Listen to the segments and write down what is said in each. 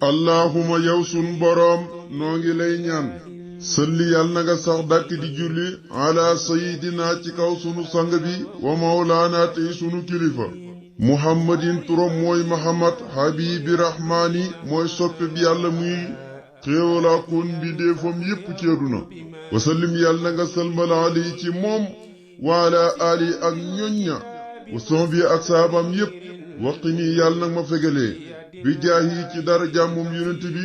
allahuma yow sun boroom noo ngi lay ñaan salli yàlla na nga sax dàkk di julli ala sayidina ci kaw sunu sang bi wa mawlaana tey sunu kilifa muhammadin turam mooy muhammad habibi rahmaani mooy soppe bi yàlla muy xéewalaa koon mbindeefam yépp ci àdduna wasallim yàlla na nga salmal ali ci moom waala ali ak ñoñña wason bi ak saabam yépp waqi nii yàlla nag ma fegalee bi jaahi ci dara jàmmum yonent bi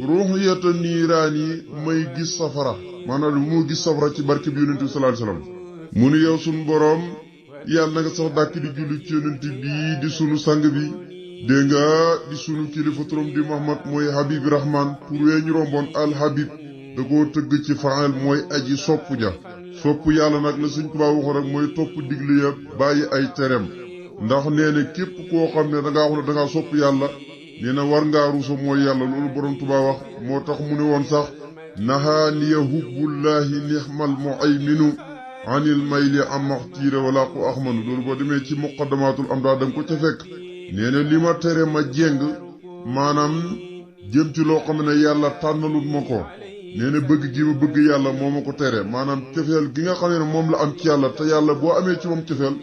ruuxiyata niiraan yi may gis safara maanaam bu mu gis safara ci barke bi yonent bi sallallahu alayhi wasallam mu ni yow sunu boroom yàlla na nga sax dàkk di julli ci yonent bii di sunu sang bi dégg nga di sunu kilifa turam di Muhammad mooy Habib Rahman pour wee ñu romboon al Habib da koo tëgg ci faal mooy aji sopp ja sopp yàlla nag la Sëñ Tuubaa waxoon rek mooy topp digle ya bàyyi ay terem ndax nee na képp koo xam ne dangaa wax ne dangaa sopp yàlla nee na war ngaa ruusa mooy yàlla loolu borom Tuubaa wax moo tax mu ne woon sax nahaaniya hubbullahi nihmal mu'ayminu anil mayli am maxtiira wala ko axmanu loolu boo demee ci muqaddamatul am daa danga ko ca fekk nee na li ma tere ma jéng maanaam jëm ci loo xam ne yàlla tànnalut ma ko nee na bëgg gi ma bëgg yàlla moo ma ko tere maanaam cofeel gi nga xam ne moom la am ci yàlla te yàlla boo amee ci moom cofeel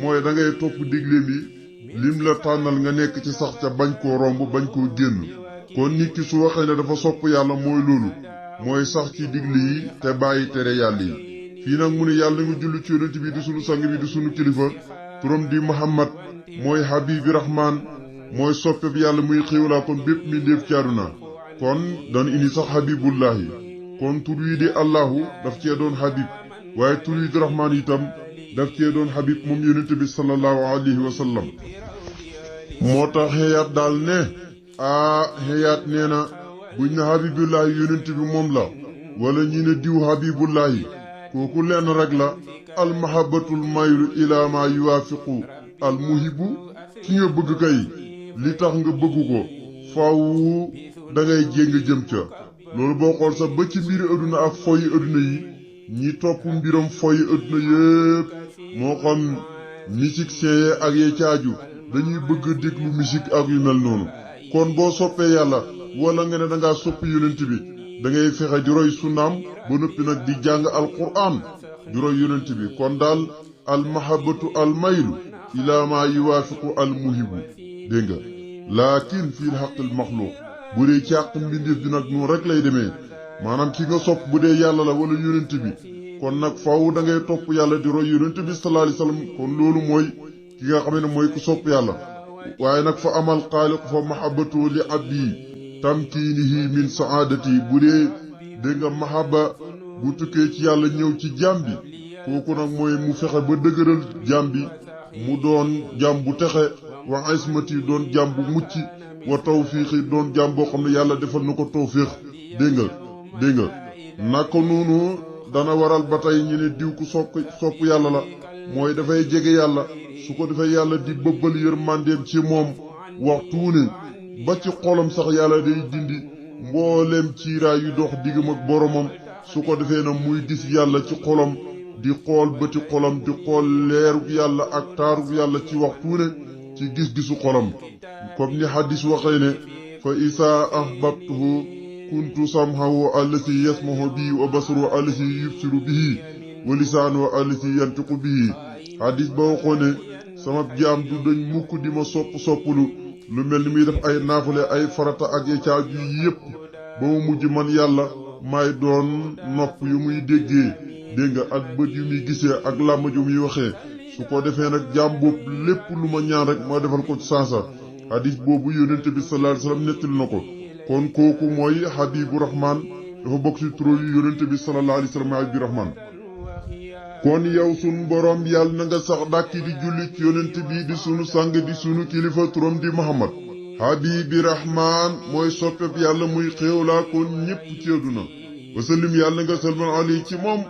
mooy da ngay topp digleem yi lim la tànnal nga nekk ci sax ca bañ koo romb bañ koo génn kon nit ki su waxee ne dafa sopp yàlla mooy loolu mooy sax ci digle yi te bàyyi tere yàlla yi fii nag mu ne yàlla nga julli ci yonent bi di sunu sang bi di sunu kilifa turam di Muhammad mooy Habibi Rahman mooy soppe bi yàlla muy xéewlaa kon bépp mi ndéef ci àdduna kon dan indi sax Habibullahi kon tur yi di Allahu daf cee doon Habib waaye tur yi di Rahman itam daf cee doon Habib moom yonent bi sallallahu alayhi wa sallam moo tax xeyaat daal ne xeyaat nee na buñ ne Habibullahi yonent bi moom la wala ñi ne diw Habibullahi kooku lenn rek la almahabatul maylu ila ma yuwaafiqu almuhibu ki nga bëgg kay li tax nga bëgg ko faaw da ngay jéng jëm ca loolu boo xool sax ba ci mbiri adduna ak foyi adduna yi ñi topp mbiram foyi adduna yépp moo xam musiciens yi ak yee caaju dañuy bëgg déglu musique ak yu mel noonu kon boo soppee yàlla wala nga ne dangaa soppi yonent bi da ngay fexe di roy sunnaam ba noppi nag di jàng alquran di roy yonent bi kon daal almahabatu almaylu ila ma yuwaafiqu almuhibu dégg nga laakin fii xaqil maxluuq bu dee ci àq mbindeef bi nag noonu rek lay demee maanaam ki nga sopp bu dee yàlla la wala yonent bi kon nag faaw da ngay topp yàlla di roy yonent bi sallallahu alayhi wasallam kon loolu mooy ki nga xam ne mooy ku sopp yàlla waaye nag fa amal xaaliq fa mahabatu li abdi tamkiinihi min saadati bu dee dégg nga mahaba bu tukkee ci yàlla ñëw ci jaam bi kooku nag mooy mu fexe ba dëgëral jaam bi mu doon jaam bu texe wa ismati doon jaam bu mucc wa tawfiixi doon jaam boo xam ne yàlla defal na ko tawfiix dégg nga naka noonu dana waral ba tey ñu ne diw ku sopp yàlla la mooy dafay jege yàlla su ko defee yàlla di bëbbal yërmandeem ci moom waxtu ne ba ci xolam sax yàlla day dindi mbooleem ciiraay yu dox diggam ak boromam su ko defee na muy gis yàlla ci xolam di xool bëti xolam di xool leerug yàlla ak taarug yàlla ci waxtu ne ci gis-gisu xolam comme ni hadis waxee ne fa isaa ahbabtuhu kuntu samhahu allati yasmahu bihi wa basaru allati yubsiru bihi wa lisaanu allati yantiqu bihi hadis ba waxoo ne sama jaam du dañ mukk di ma soppulu lu mel ni muy def ay naafale ay farata ak ya caaju yépp ba mu mujj man yàlla may doon nopp yu muy déggee dégg nga ak bët yu muy gisee ak làmmiñ yu muy waxee su ko defee nag jaam boobu lépp lu ma ñaan rek moo defal ko ci sansa hadis boobu yonent bi sallallahu alayhi wasallam nettali na ko kon kooku mooy Habibu Rahman dafa bokk ci turo yu yonent bi sallallahu alayhi wasallam Habibu Rahman kon yow sunu boroom yàlla na nga sax dàkki di julli ci yonent bi di sunu sang di sunu kilifa turam di Muhammad Habibi Rahman mooy soppeb yàlla muy xéewlaa kon ñépp ci àdduna wasallim yàlla nga salman ali ci moom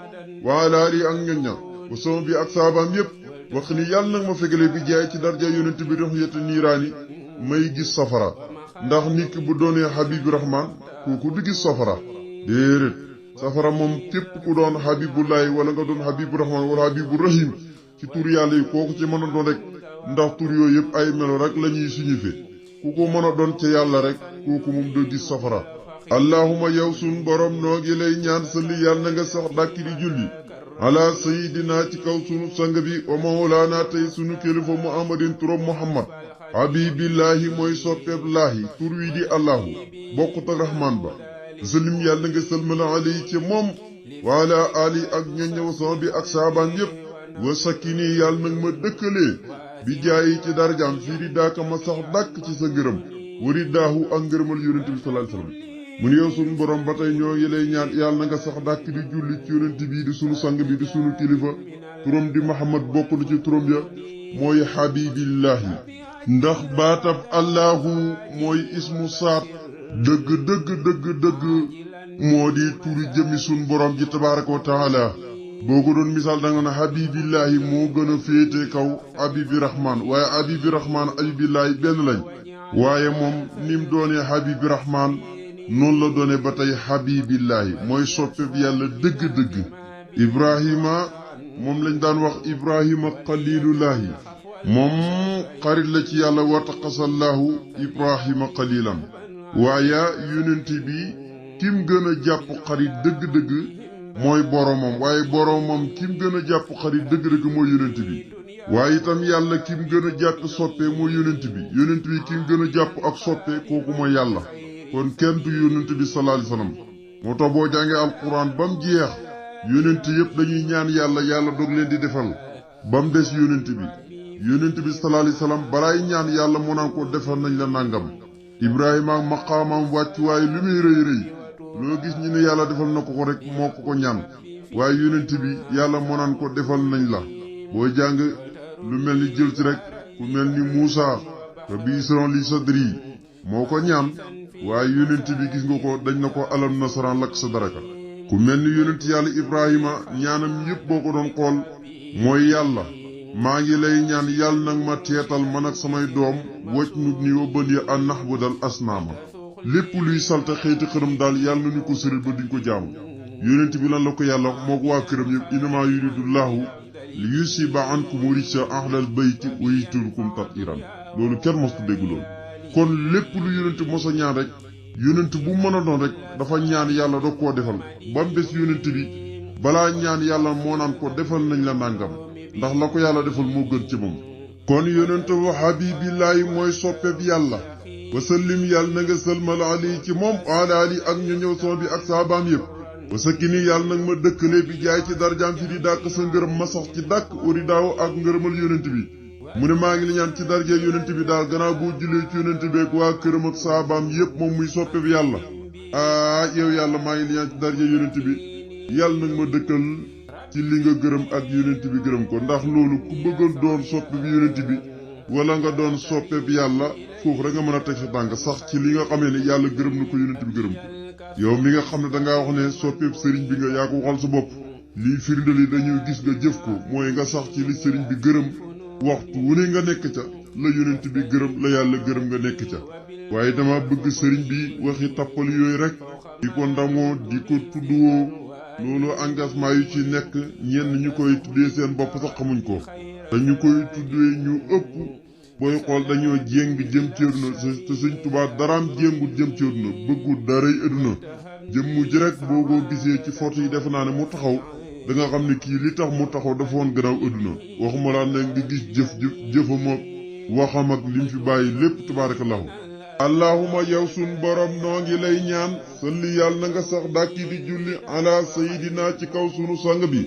waala ali ak ñoñña wasama bi ak saabaam yépp wax ni yàlla nag ma fegale bi jaay ci darja yonent bi dox yetta niiraani may gis safara ndax nit ki bu doonee Habibi Rahman kooku du gis safara déedéet safara moom képp ku doon Habibullahi wala nga doon Habibu Rahman wala Habibu Rahim ci tur yàlla yi kooku ci mën a doon rek ndax tur yooyu yëpp ay melo rek la ñuy signifié ku ko mën a doon ca yàlla rek kooku moom doo gis safara. allahuma yow sun borom noo ngi lay ñaan salli yàlla na nga sax dàkk di julli ala sayidina ci kaw sunu sang bi wa mawlaana tey sunu kilifa muhammadin turam muhammad habibillahi mooy soppeeblaahi tur wi di allahu bokkut ak rahmaan ba. salim yàlla nga salmala alayhi ci moom wa ala ali ak ñoññëw sama bi ak saabaan yépp wa sakkini yàlla nag ma dëkkalee bi jaayi ci darjaam fii di daaka ma sax dàkk ci sa ngërëm wari daahu ak ngërëmal yonent bi sallallahu alayhi wasallam. mu ne yow sunu borom ba tey ñoo ngi lay ñaan yàlla na nga sax dàkk di julli ci yonent bii di sunu sang bi di sunu kilifa turam di Muhammad bokk na ci turam ya mooy habibillahi ndax baatab allahu mooy ismu saat dëgg moo di turi jëmi sunu borom ji tabaaraka wa taala. boo ko doon misaal da nga ne habibillahi moo gën a féete kaw habibi rahman waaye habibi rahman habibillahi benn lañ waaye moom nim doonee habibi rahman noonu la doone ba tey habibillahi mooy soppe bi yàlla dëgg-dëgg. ibrahima moom lañ daan wax ibrahima xalilullahi moom xarit la ci yàlla wa taqasallahu ibrahima xalilan waaye yonent bi kim gën a jàpp xarit dëgg-dëgg mooy boromam waaye boromam kim gën a jàpp xarit dëgg-dëgg mooy yonent bi waaye itam yàlla kim gën a jàpp soppe mooy yonent bi kim gën a jàpp ak soppe kooku mooy yàlla. kon kenn du yonent bi sallallahu alayhi wasallam moo tax boo jàngee alquran ba mu jeex yonent yëpp dañuy ñaan yàlla dog leen di defal ba mu des yonent bi sallallahu alayhi wasallam balaay ñaan yàlla mu naan ko defal nañ la nàngam. ibrahima ak maqaamam wàccuwaay lu muy rëy loo gis ñu ne yàlla defal na ko rek moo ko ñaan waaye yonent bi yàlla mu naan ko defal nañ la. boo jàng lu mel ni jël ci rek ku mel ni Muusa rabbi ishrah li sadri moo ko ñaan waaye yonent bi gis nga ko dañ na ko alam nasran lak sadraka. ku mel ni yonent yàlla ibrahima ñaanam yëpp boo ko doon xool mooy yàlla maa ngi lay ñaan yàlla nag ma teetal man ak samay doom wacc nut ni wa bën ya an nahbudal asnaama lépp luy salte xeeti xërëm daal yàlla nañu ko sëril ba duñ ko jaamu. yonent bi lan la ko yàlla moo ko waa këram yëpp innamaa yuridullahu li yusiba ankum rijsa ahlal bayti wa yutahhirakum tathiran loolu kenn mosta dégg loolu. kon lépp lu yonent mos a ñaan rek yonent bu mën a doon rek dafa ñaan yàlla doo koo defal ba mu des yonent bi balaa ñaan yàlla moo naan ko defal nañ la nàngam ndax la ko yàlla defal moo gën ci moom. kon yonent wa habibillahi mooy soppeeb yàlla wa sallim yàlla na nga sëlmal ali ci moom ala ali ak ñu ñëw son bi ak saabaam yëpp wa sakkini yàlla nag ma dëkkale bi jaay ci darjaam fi di dàkk sa ngërëm ma sax ci dàkk ori daaw ak ngërëmal yonent bi. mu ne maa ngi li ñaan ci darje yonent bi daal gannaaw boo jullee ci yonent bi ak waa këram ak saabaam yépp moom muy soppe bi yàlla. yow yàlla maa ngi li ñaan ci darje yonent bi yàlla nag ma dëkkal ci li nga gërëm ak yonent bi gërëm ko ndax loolu ku bëggoon doon soppe bi yonent bi wala nga doon soppe bi yàlla foofu rek nga mën a teg sa tànk sax ci li nga xamee ne yàlla gërëm na ko yonent bi gërëm ko. yow mi nga xam ne dangaa wax ne soppeeb sëriñ bi nga yaa ko waxal sa bopp lii firndali dañuy gis nga jëf ko mooy nga sax ci li sëriñ bi gërëm waxtu wu ne nga nekk ca la yonent bi gërëm la yàlla gërëm nga nekk ca. waaye dama bëgg sëriñ bi waxi tappal yooyu rek di ko ndamoo di ko tudduwoo loolu engagement yu ci nekk ñenn ñu koy tuddee seen bopp sax xamuñ ko dañu koy tuddee ñu ëpp booy xool dañoo jéng jëm ci àdduna te Sëriñ Tuubaa daraam jéngut jëm ci àdduna bëggul daray àdduna jëmmu ji rek boo ko gisee ci photo yi def naa ne mu taxaw da nga xam ne kii li tax mu taxaw dafa woon gannaaw àdduna waxuma laa ne nga gis jëfam ak waxam ak lim fi bàyyi lépp tabaarakallahu. allahuma yow sun borom noo ngi lay ñaan salli yàlla na nga sax dàkki di julli ala sayidina ci kaw sunu sang bi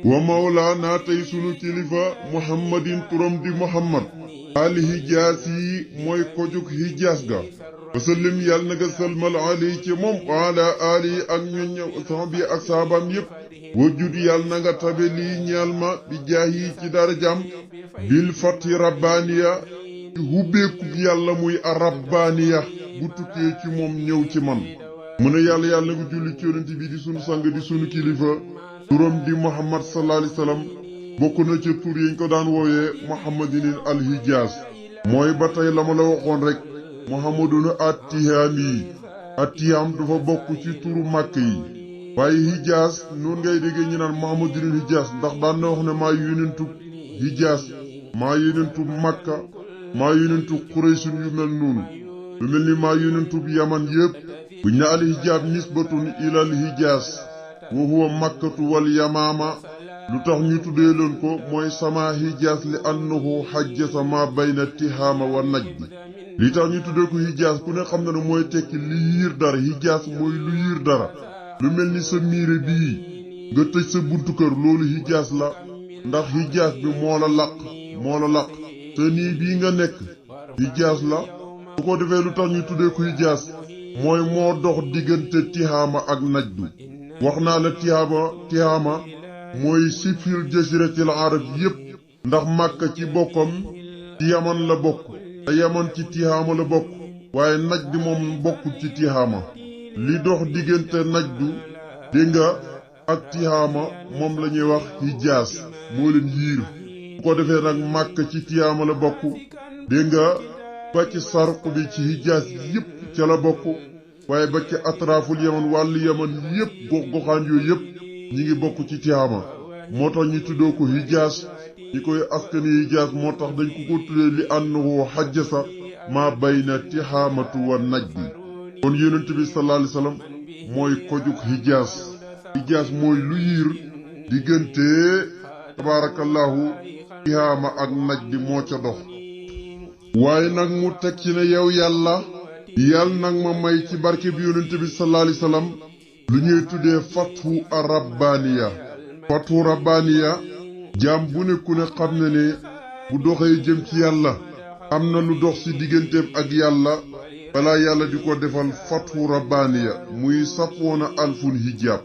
wa mawlaana tey sunu kilifa muhammadin turam di muhammad ali hijaas yi mooy kojug hijaas ga wasallim yàlla na nga salmal ali ci moom ala ali ak ñu ñëw sama bi ak saabaam yépp wajjud yàlla na nga tabe lii ñeel ma bi jaahi ci darajaam bil fati rabbaniya hubbeeku yàlla muy a rabbaniya bu tukkee ci moom ñëw ci man. mu ne yàlla na nga julli ci yonent bi di sunu sang di sunu kilifa turam di muhammad sallallahu alayhi wasallam bokk na ca tur yañ ko daan wooyee muhammadin al hijaas mooy ba tey la ma la waxoon rek muhammadun attihaam yi attihaam dafa bokk ci turu màkk yi waaye hijaas noonu ngay déggee ñu naan muhammadin hijaas ndax daan na wax ne maa yonentu hijaas maa yonentu makka maa yonentu xuraysun yu mel noonu lu mel ni maa yonentub yaman yépp buñ ne al hijaab nisbatun ilal hijaas wa huwa makkatu wal yamaama lu tax ñu tuddee leen ko mooy sama hijaas li annahu hajjasa ma bayna tihaama wa najdi li tax ñu tuddee ko hijaas ku ne xam na ne mooy tekki li yiir dara hijaas mooy lu yiir dara lu mel ni sa miire bii nga tëj sa buntu kër loolu hijaas la ndax hijaas bi moo la laq te nii bii nga nekk hijaas la bu ko defee lu tax ñu tuddee ko hijaas mooy moo dox diggante tihaama ak najdu wax naa la tihaama mooy sifil jasiratil arab yépp ndax màkka ci bokkam ci yaman la bokk te yaman ci tihaama la bokk waaye najdu moom bokkul ci tihaama li dox diggante najdu dégg nga ak tihaama moom la ñuy wax hijaas moo leen yiir bu ko defee nag màkka ci tihaama la bokk dégg nga ba ci sarq bi ci hijaas yépp ca la bokk waaye ba ci atraaful yaman wàllu yaman yépp gox-goxaan yooyu yépp ñi ngi bokk ci tihaama moo tax ñu tuddoo ko hijaas ñi koy askani hijaas moo tax dañ ko tuddee li annahu hajjasa ma bayna tihaamatu wa najdi kon yonent bi sallallahu alayhi wasallam mooy kojug hijaas mooy lu yiir diggante tabaarakallahu tihaama ak najdi moo ca dox waaye nag mu teg ci ne yow yàlla nag ma may ci barke bi yonent bi sallallahu alayhi wasallam lu ñuy tuddee fathu rabbaaniya jaam bu ne ku ne xam ne ne bu doxee jëm ci yàlla am na lu dox ci digganteem ak yàlla balaa yàlla di ko defal fathu rabbaaniya muy sappoona alfun hijaab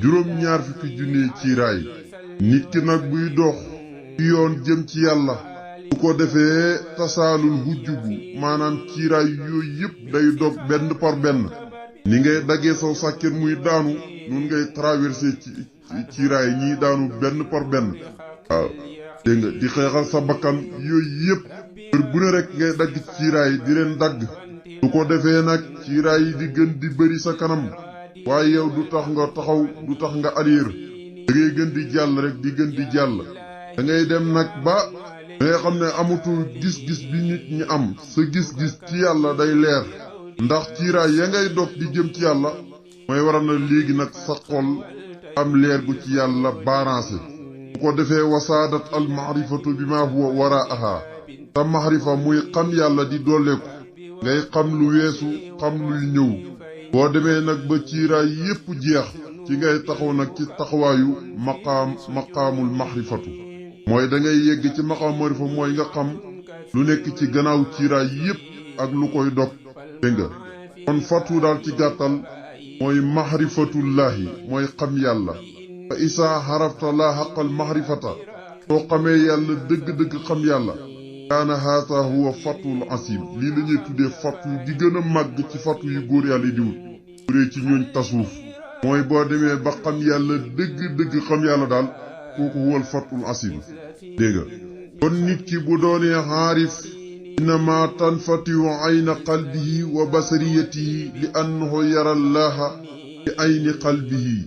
juróom-ñaar fukki junne ciiraay nit ki nag buy dox ci yoon jëm ci yàlla bu ko defee tasaalul hujjubu maanaam ciiraay yooyu yëpp day dog benn par benn ni ngay daggee saw sàkket muy daanu nun ngay traversé ci ciiraay ñiy daanu benn par benn waaw dégg nga di xeexal sa bakkan yooyu yëpp heure bu ne rek ngay dagg ciiraay di leen dagg du ko defee nag ciiraay yi di gën di bëri sa kanam waaye yow du tax nga taxaw du tax nga aliir da ngay gën di jàll rek di gën di jàll da ngay dem nag ba da ngay xam ne amatul gis-gis bi nit ñi am sa gis-gis ci yàlla day leer ndax ciiraay ya ngay dog di jëm ci yàlla mooy waral na léegi nag sa xol am leer gu ci yàlla balancé bu ko defee wasaadat al maarifatu bi ma huwa waraaha sa maxrifa muy xam yàlla di dolleeku ngay xam lu weesu xam luy ñëw boo demee nag ba ciiraay yépp jeex ci ngay taxaw nag ci taxawaayu maqaamul maxrifatu mooy da ngay yegg ci maqaam marifa mooy nga xam lu nekk ci gannaaw ciiraay yépp ak lu koy dog dégg nga kon fatu daal ci gàttal mooy maxrifatullaahi mooy xam yàlla fa isaa xarafta laa xaqal maxrifata soo xamee yàlla dëgg-dëgg xam yàlla kaana haasa huwa fatul asim lii la ñuy tuddee fatu gi gën a màgg ci fatu yu góor yàlla di wut buree ci ñooñ tasuuf mooy boo demee ba xam yàlla dëgg-dëgg xam yàlla daal kooku huwal fatul asim dégg nga kon nit ki bu doonee xaarif innama tanfatihu ayna qalbihi wa basariyatihi li annahu yara allaha bi ayni qalbihi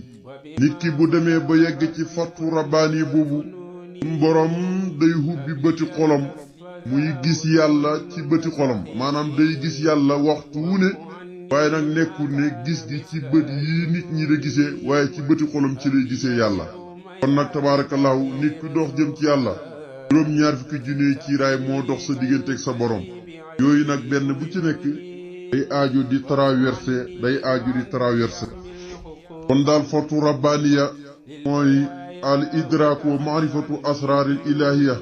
nit ki bu demee ba yegg ci fatu rabbaani boobu borom day hubbi bëti xolam muy gis yàlla ci bëti xolam maanaam day gis yàlla waxtu wu ne waaye nag nekkul ne gis gi ci bët yi nit ñi da gisee waaye ci bëti xolam ci lay gisee yàlla kon nag tabaarakallahu nit ku dox jëm ci yàlla juróom-ñaar fukki junne ciiraay moo dox sa digganteeg sa borom yooyu nag benn bu ci nekk day aaju di traversé kon daal fatu rabbaaniya mooy al idraak wa maarifatu asraaril ilaahiya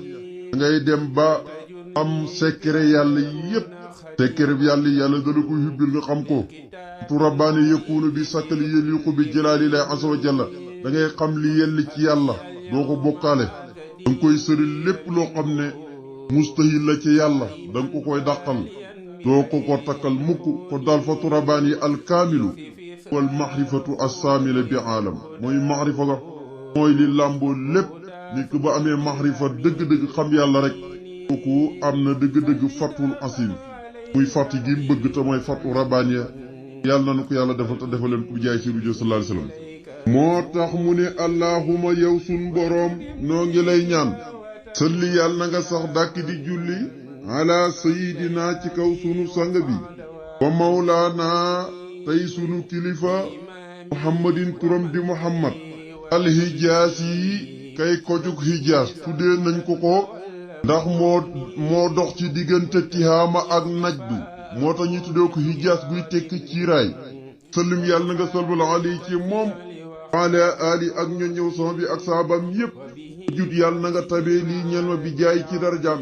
ngay dem ba am secret yàlla yépp secret bi yàlla dala ko hubbil nga xam ko fatu rabbaani yakunu bi sakkali yeliqu bi jalaalillahi azza wa jalla da ngay xam li yelli ci yàlla doo ko bokkaale danga koy sëri lépp loo xam ne mustahil la ci yàlla danga ko koy dàqal doo ko takkal mukk ko daal fatu rabbaani alkaamilu wal maxrifatu assaamila bi aalam mooy maxrifa ga mooy li làmboo lépp nit ko ba amee maxrifa dëgg-dëgg xam yàlla rek kooku am na dëgg-dëgg fatul asim muy fàtti gi mu bëgg te mooy fatu rabbaani yàlla na ko yàlla defal te defaleen ku jaay si rujo sallallahu alayhi wasallam moo tax mu ne allahuma yow sun boroom noo ngi lay ñaan salli yàlla na nga sax dàkk di julli ala sayidina ci kaw sunu sang bi wa mawlaana tey sunu kilifa muhammadin turam di muhammad alhijaas yi kay kojug hijaas tuddee nañ ko ndax moo dox ci diggante tihaama ak najdu moo tax ñu tuddee ko hijaas buy tekki ciiraay sallim yàlla na nga salbal ali ci moom ala ali ak ñoo ñëw sama bi ak saabam yépp jut yàlla na nga tabee lii ñel ma bi jaay ci darajaam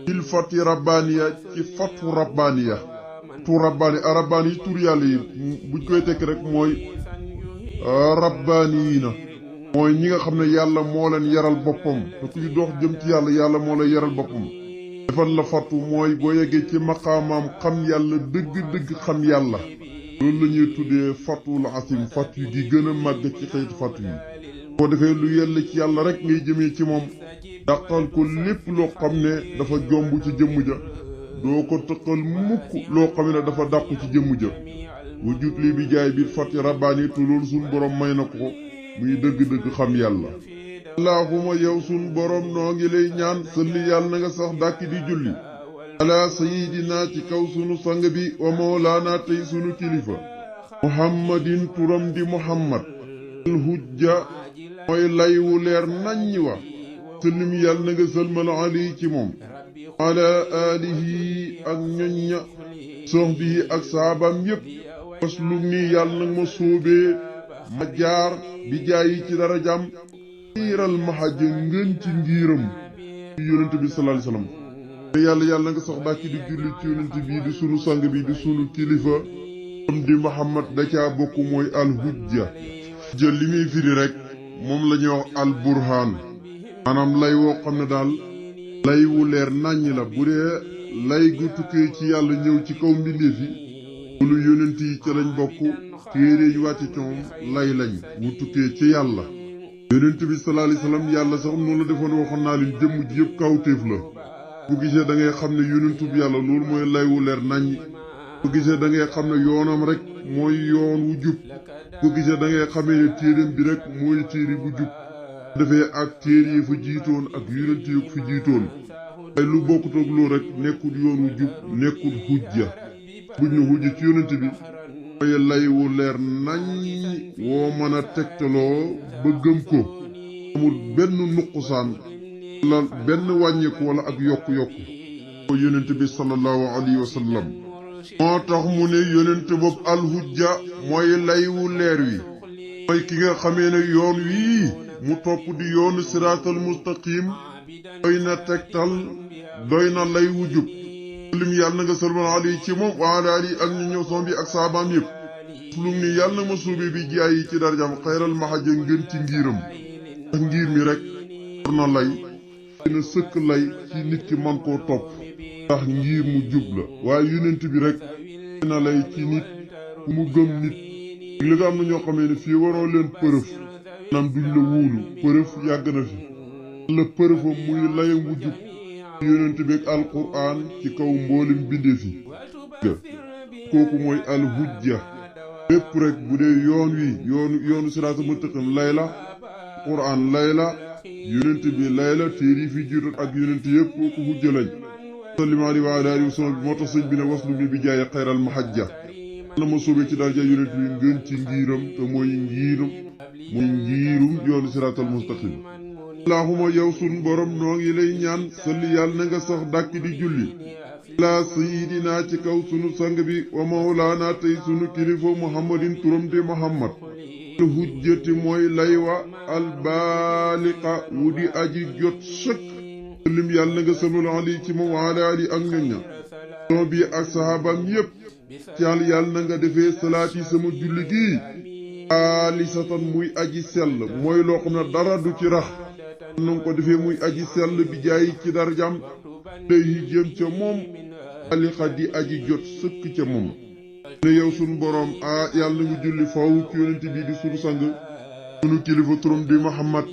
il fati rabbaniya ci fatu rabbaniya rabbaani yi tur yàlla yi buñ koy tekk rek mooy rabbaaniyiina mooy ñi nga xam ne yàlla moo leen yaral boppam te kuy dox jëm ci yàlla moo lay yaral boppam defal la fatu mooy boo yeggee ci maqaamaam xam yàlla dëgg-dëgg xam yàlla loolu la ñuy tuddee fatul asim fatu gi gën a màgg ci xeeti fatu yi boo defee lu yell ci yàlla rek ngay jëmee ci moom dàqal ko lépp loo xam ne dafa jomb ci jëmm ja doo ko tëqal mukk loo xam ne dafa dàqu ci jëmm ja wujut lii bi jaay biir fati rabbaani te loolu suñ borom may na ko muy dëgg-dëgg xam yàlla allahuma yow suñ borom noo ngi lay ñaan salli yàlla na nga sax dàkk di julli ala sayidina ci kaw sunu sang bi wa mawlaana tey sunu kilifa muhammadin turam di muhammad al hujja mooy lay wu leer naññi wa sallim yàlla na nga sëlmal ali ci moom ala alihi ak ñoñña sox bi ak saabam yépp waslum nii yàlla nag ma sóobee ma jaar bi jaayi ci darajaam xiiral mahaja ngën ci ngiiram yonent bi sallallahu alayhi wasallam yàlla nga sax dàkk di julli ci yonent bii di sunu sang bi di sunu kilifa am di Muhammad da caa bokk mooy al hujja jël li muy firi rek moom la ñuy wax al burhaan maanaam lay woo xam ne daal lay wu leer nàññ la bu dee lay gu tukkee ci yàlla ñëw ci kaw mbindeef yi lu yonent yi ca lañ bokk téere yi wàcce ci moom lay lañ wu tukkee ci yàlla yonent bi sallallahu alayhi wasallam yàlla sax noonu la defoon waxoon naa leen jëmm ji yëpp kawtéef la bu gisee da ngay xam ne yonentu bi yàlla loolu mooy lay wu leer nàññ bu gisee da ngay xam ne yoonam rek mooy yoon wu jub bu gisee da ngay xamee ne téereem bi rek mooy téere bu jub defee ak téere yi fa jiitoon ak yonent yi fa jiitoon ay lu bokkut ak loolu rek nekkul yoon wu jub nekkul hujja buñ ñu hujja ci yonent bi mooy lay wu leer nañ woo mën a tegtaloo ba gëm ko amul benn nuqusaan la benn wàññeeku wala ak yokku-yokku ko yonent bi sallallahu alayhi wa sallam moo tax mu ne yonent boobu alhujja mooy lay wu leer wi mooy ki nga xamee ne yoon wii mu topp di yoonu siraatal mustaqim doy na tegtal doy na lay wu jub lim yàlla na nga salman ali ci moom wa ala ali ak ñu ñëw som bi ak saabaam yëpp fulum ni yàlla na ma suubi bi jaay yi ci darjam xayral mahaja ngën ci ngiiram ndax ngir mi rek war na lay dina sëkk lay ci nit ki man koo topp ndax ngir mu jub la waaye yonent bi rek na lay ci nit mu gëm nit li nga am na ñoo xamee ne fii waroo leen përëf nam duñ la wóolu përëf yàgg na fi la përëfam muy layam wu jub yonent bi ak alquran ci kaw mboolem bindeef yi kooku mooy alhujja bépp rek bu dee yoon wi yoonu siraatal mustaqim lay la quran lay la yonent bi lay la téere yi fi jiitoon ak yonent yëpp kooku hujja lañ sallim alayhi wa alihi wa sallam bi moo tax sëñ bi ne waslu bi jaay xayral mahajja na ma soobee ci darja yonent bi ngën ci ngiiram te mooy ngiirum yoonu siraatal mustaqim allahuma yow sun borom noo ngi lay ñaan salli yàlla na nga sax dàkk di julli ala sayidina ci kaw sunu sang bi wa mawlaana tey sunu kilifa muhammadin turam de muhammad al hujjati mooy laywa al baaliqa wu di aji jot sëkk sallim yàlla na nga salmal ali ci moom wa ala ali ak ñoñña soo bi ak sahabaam yépp ci yàlla na nga defee salaati sama julli gii alisatan muy aji sell mooy loo xam ne dara du ci rax na nga ko defee muy aji sell bi jaay ci darjam lay jëm ca moom alixa di aji jot sëkk ca moom ne yow sunu boroom yàlla nga julli faw ci yonent bi di sunu sang sunu kilifa turam di Muhammad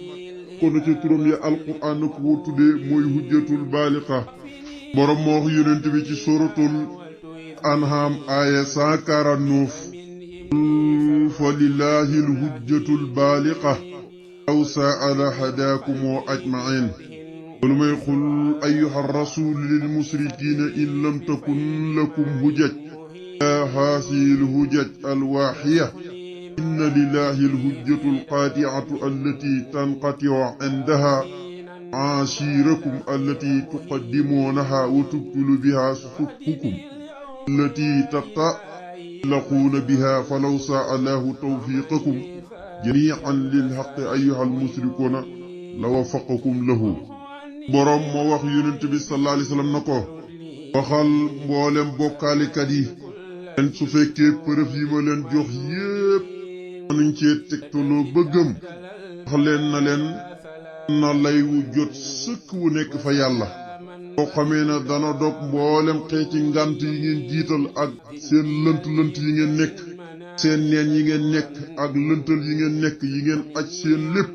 kon ci turam ya alquran na ko tuddee mooy hujjatul baaliqa boroom moo wax yonent bi ci suratul anham aya 149 fa lillahi alhujjatul baaliqa aw saala hadaakum ajmain lu may xul ayyuha rasul lil musrikiina in lam takun lakum hujjat هذه الهجج الواحية إن لله الهجة القاطعة التي تنقطع عندها عاشيركم التي تقدمونها وتبطل بها صفوفكم التي تتألقون بها فلو شاء الله توفيقكم جميعا للحق أيها المشركون لوفقكم له borom moo wax yonent bi sallallahu alayhi wasallam na ko waxal mboolem bokkaalikat yi leen su fekkee preuve yi ma leen jox yépp mënuñ cee tegtaloo ba gëm wax leen na leen na lay wu jot sëkk wu nekk fa yàlla boo xamee na dana dog mboolem xeeti ngant yi ngeen jiital ak seen lënt yi ngeen nekk seen neen yi ngeen nekk ak lëntal yi ngeen nekk yi ngeen aj seen lépp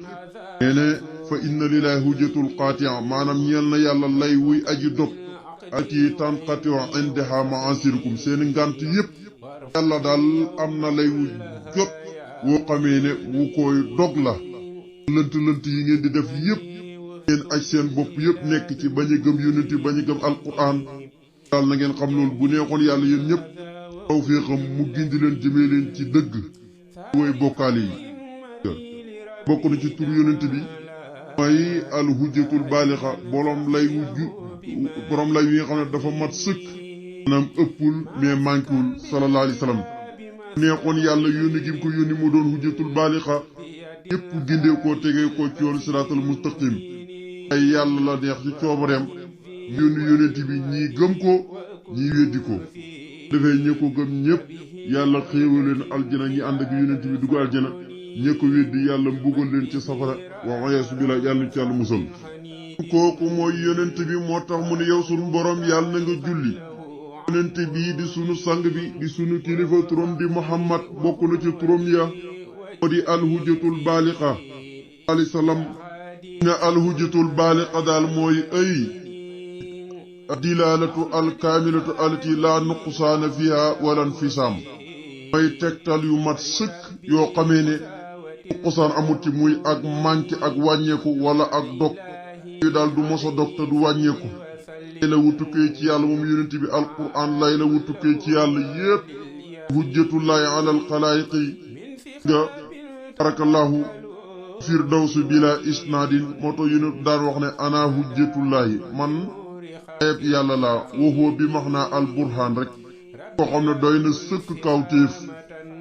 neene fa inna lillahi hujjatul qaati'a maanaam ñeel na yàlla lay wuy aji dog ati tanqati'u indaha ma'asirukum seen ngant yépp yàlla daal am na lay wu jot woo xamee ne wu koy dog la lënt yi ngeen di def yépp ngeen aj seen bopp yépp nekk ci bañ a gëm yonent yi bañ a gëm alquran daal na ngeen xam loolu bu neexoon yàlla yéen ñépp tawfiixam mu gindi leen jëmee leen ci dëgg woy bokkaale yi bokk na ci tur yonent bi mooy alhujjatul baalixa borom lay yi nga xam ne dafa mat sëkk maanaam ëppul mais manquewul sallallahu alayhi wa sallam neexoon yàlla yónni gi mu ko yónni mu doon hujjatul baalixa yépp gindee koo tegee koo ci yoonu siraatal mustaqim ay yàlla la neex ci coobareem yónni yonent bi ñii gëm ko ñii weddi ko dafay ñi ko gëm ñépp yàlla xéewal leen aljana ñi ànd ak yonent bi dugg aljana ñi ko weddi yàlla mbugal leen ci safara wa ayaasu billah yàlla ci yàlla musal kooku mooy yonent bi moo tax mu ne yow sunu borom yàlla na nga julli yonent bii di sunu sang bi di sunu kilifa turam di Muhammad bokk na ci turam ya moo di alhujjatul baaliqa alayhi salaam ne alhujjatul baaliqa daal mooy ay dilaalatu alkaamilatu allati laa nuqsaana fiha wala nfisaam mooy tegtal yu mat sëkk yoo xamee ne nuqsaan amut ci muy ak manqué ak wàññeeku wala ak dog yu daal du mos a dog te du wàññeeku lay la wu tukkee ci yàlla moom yonent bi alquran lay la wu tukkee ci yàlla yépp hujjatullahi ala alxalaayiqi nga barakallahu firdawsu bila isnaadin moo tax yonent daan wax ne ana hujjatullahi man ayeb yàlla laa waxoo bi max naa al burhaan rek koo xam ne doy na sëkk kawtéef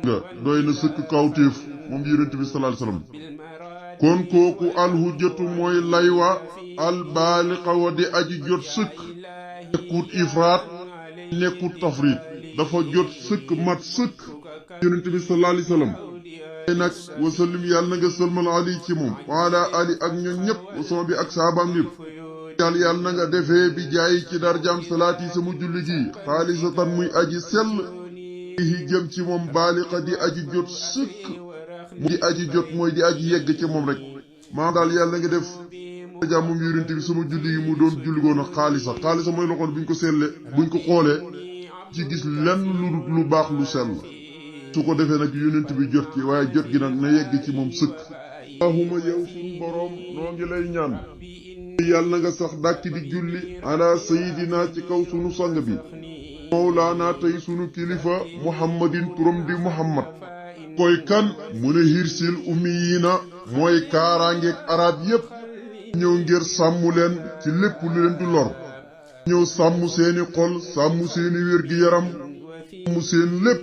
nga doy na sëkk kawtéef moom yonent bi sallallahu alayhi wasallam kon kooku alhujjatu mooy laywa albaaliqa wa di aji jot sëkk nekkut ifraat nekkut tafrit dafa jot sëkk mat sëkk yonent bi sallallahu alayhi wasallam ay nag wasallim yàlla na nga sëlmal ali ci moom waala ali ak ñoom ñëpp wasama bi ak saabaam yëpp yàlla na nga defee bi jaayi ci darjaam salaati sama julli gi xaalisatan muy aji sell yi jëm ci moom baaliqa di aji jot sëkk mu di aji jot mooy di aji yegg ci moom rek maa daal yàlla na nga def darjaam moom yonent bi sama julli gi mu doon julli goon a xaalisa mooy loxoon buñ ko selle buñ ko xoolee ci gis lenn lu baax lu sell su ko defee nag yonent bi jot ci waaye jot gi nag na yegg ci moom sëkk allahumma yow suñu boroom noo ngi lay ñaan yàlla na nga sax dàkk di julli ala sayidina ci kaw sunu sang bi mawlaana tey sunu kilifa muhammadin turam di muhammad koy kan mu ne hirsil ummiyiina mooy kaaraangeeg arab yépp ñëw ngir sàmm leen ci lépp lu leen di lor ñëw sàmm seeni xol sàmm seeni wér-gi-yaram sàmm seen lépp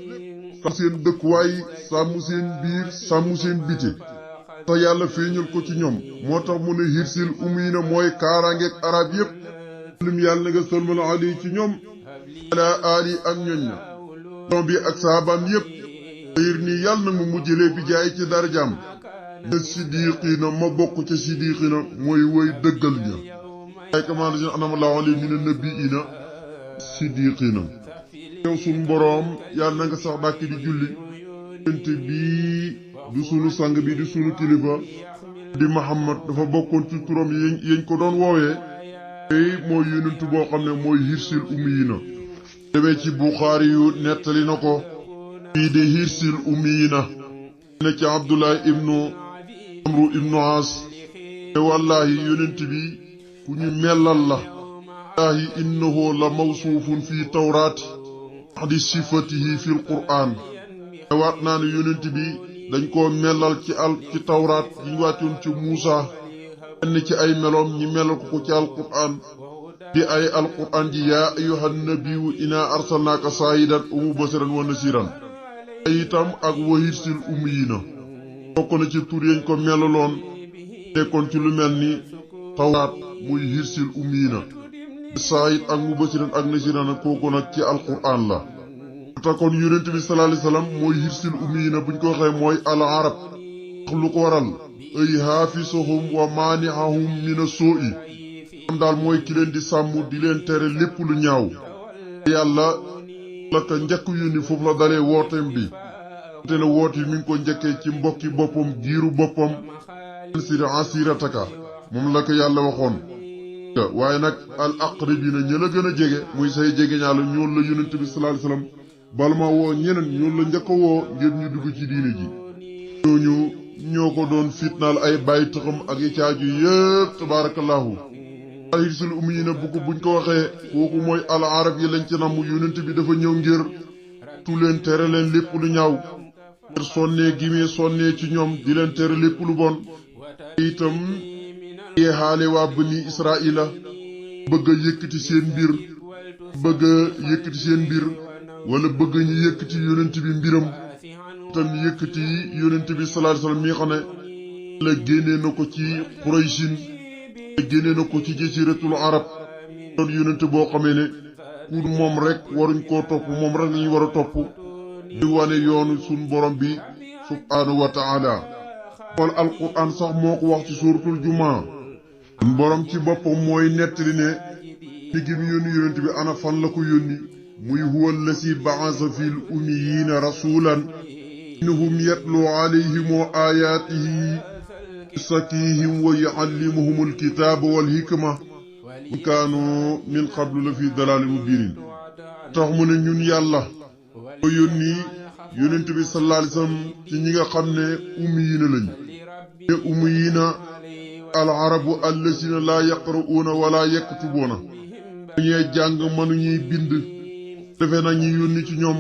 sàmm seen dëkkuwaay sàmm seen biir sàmm seen biti te yàlla feeñal ko ci ñoom moo tax mu ne hirsil ummiyiina mooy kaaraangeeg arab yépp lim yàlla na nga sëlmal ali ci ñoom ala ali ak ñoñ na ñoom bi ak saabaam yépp xëyir nii yàlla na mu mujjëlee bi jaay ci darajaam ne siddiqiina ma bokk ca siddiqiina mooy woy dëggal ña ay commande seen anam laa alayhi mina nabiyyiina siddiqiina yow suñ boroom yàlla na nga sax dàkk di julli yonent bii du sunu sang bi di sunu kilifa di Muhammad dafa bokkoon ci turam yeñ ko doon woowee tey mooy yonent boo xam ne mooy hirsil ummiyiina demee ci Buxaari yu nettali na ko fii di hirsil ummiyiina ne ci Abdullah ibnu Amru ibnu As te wallaahi yonent bi ku ñu mellal la wallaahi innahu la mawsuufun fii tawraati di sifatihi fil qur'an waat naa ne yonent bi dañ koo melal ci tawraat yi ñu wàccoon ci Muusa benn ci ay meloom ñi melal ko ci alqur'an di ay alqur'an ji yaa ayyuhan nabiyyu inaa arsalnaaka shaahidan wa mubashiran wa nasiran itam ak wahirsil ummiyina bokk na ci tur yañ ko melaloon nekkoon ci lu mel ni tawraat muy hirsil ummiyina saayid ak mubashiran ak nasiran kooku nag ci alqur'an la te kon yonent bi sallallahu alayhi wasallam mooy hirsil ummiyina buñ ko waxee mooy al arab lu ko waral ay haafisuhum wa maani'ahum mina soo'i am daal mooy ki leen di sàmm di leen tere lépp lu ñaaw yàlla la ko njëkk yónni foofu la dalee wooteem bi te ne woote mi ngi ko njëkkee ci mbokki boppam giiru boppam asirataka moom la ko yàlla waxoon waaye nag al aqrabina ña la gën a jege muy say jege ñaala ñoon la yonent bi sallallahu alayhi wasallam bala ma woo ñeneen ñoon la njëkk a woo ngir ñu dugg ci diine ji ñooñu ñoo ko doon fitnaal ay bàyyi taxam ak i caaju yëpp tabarakallahu hirsul ummiyina buñ ko waxee kooku mooy al arab yi lañ ci namm yonent bi dafa ñëw ngir tu leen tere leen lépp lu ñaaw ngir sonnee gimee sonnee ci ñoom di leen tere lépp lu bon itam yeexaale waa bani israila bëgg a yëkkati seen mbir wala bëgg ñu yëkkati yonent bi mbiram itam yëkkati yonent bi sallallahu alayhi wasallam mi xam ne la génnee na ko ci Qurayshin génnee na ko ci jasiratul arab doon yonent boo xamee ne ku moom rek waruñ koo topp moom rek lañuy war a topp di wane yoonu suñ borom bi subhaanahu wa ta'ala wal alquran sax moo ko wax ci suuratul jumaa suñ borom ci boppam mooy nettali ne ni gi mu yónni yonent bi ana fan la ko yónni muy huwa allasi ba'asa fil ummiyina rasulan minhum yatlu alayhim ayaatihi yuzakkihim wa yu'allimuhum alkitaaba wal hikma wa kaanu min qablu la fi dalaalin mubiin tax mu ne ñun yàlla ko yónni yonent bi sallallahu alayhi wasallam ci ñi nga xam ne ummiyina lañ ne ummiyina al arabu allasina laa yaqra'uuna wala yaktubuuna ñee jàng mënuñuy bind defe na ñi yónni ci ñoom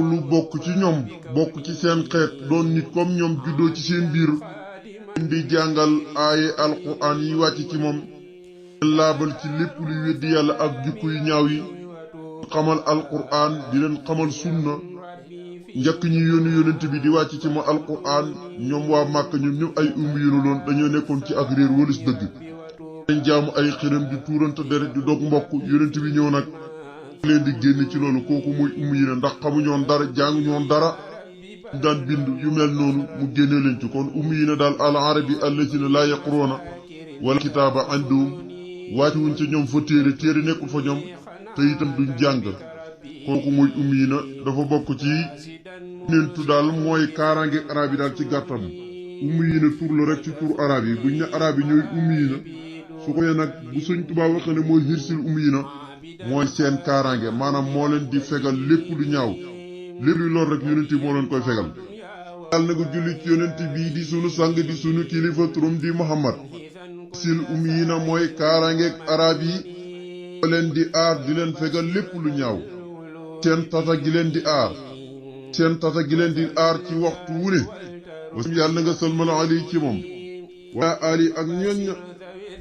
lu bokk ci ñoom bokk ci seen xeet doon nit comme ñoom juddoo ci seen biir di jàngal aaye alquran yi wàcc ci moom laabal ci lépp luy weddi yàlla ak jukku yu ñaaw yi xamal alquran di leen xamal sunna njëkk ñi yónni yónent bi di wàcc ci ma alquran ñoom waa Màkka ñoom ñëpp ay ummiyuuna loon dañoo nekkoon ci ak réer walis dëgg dañ jaamu ay xiram di tuurante deret di dog mbokk yónent bi ñëw nag leen di génn ci loolu kooku mooy ummiyuuna ndax xamuñoon dara jànguñoon dara daan bind yu mel noonu mu génne leen ci kon ummiyuuna daal al arabi allazina laa yaqruuna wala kitaaba andum wàcc wuñ ca ñoom fa téere nekkul fa ñoom te itam duñ jàng kooku mooy ummiyuuna dafa bokk ci nentu daal mooy kaaraange arab yi daal ci gàttam ummiyuuna tur la rek ci tur arab yi buñ ne arab yi ñooy ummiyuuna su ko nag bu Sëñ Tuubaa waxee ne mooy hirsil ummiyuuna mooy seen kaaraange maanaam moo leen di fegal lépp lu ñaaw lépp lu lor rek yonent bi moo leen koy fegal yàlla na ko julli ci yonent bii di sunu sang di sunu kilifa turam di Muhammad hirsil ummiyuuna mooy kaaraangeeg arab yi moo leen di aar di leen fegal lépp lu ñaaw seen tata gi leen di aar ci waxtu wu ne wasam yàlla na nga salmal ali ci moom waa ali ak ñoñ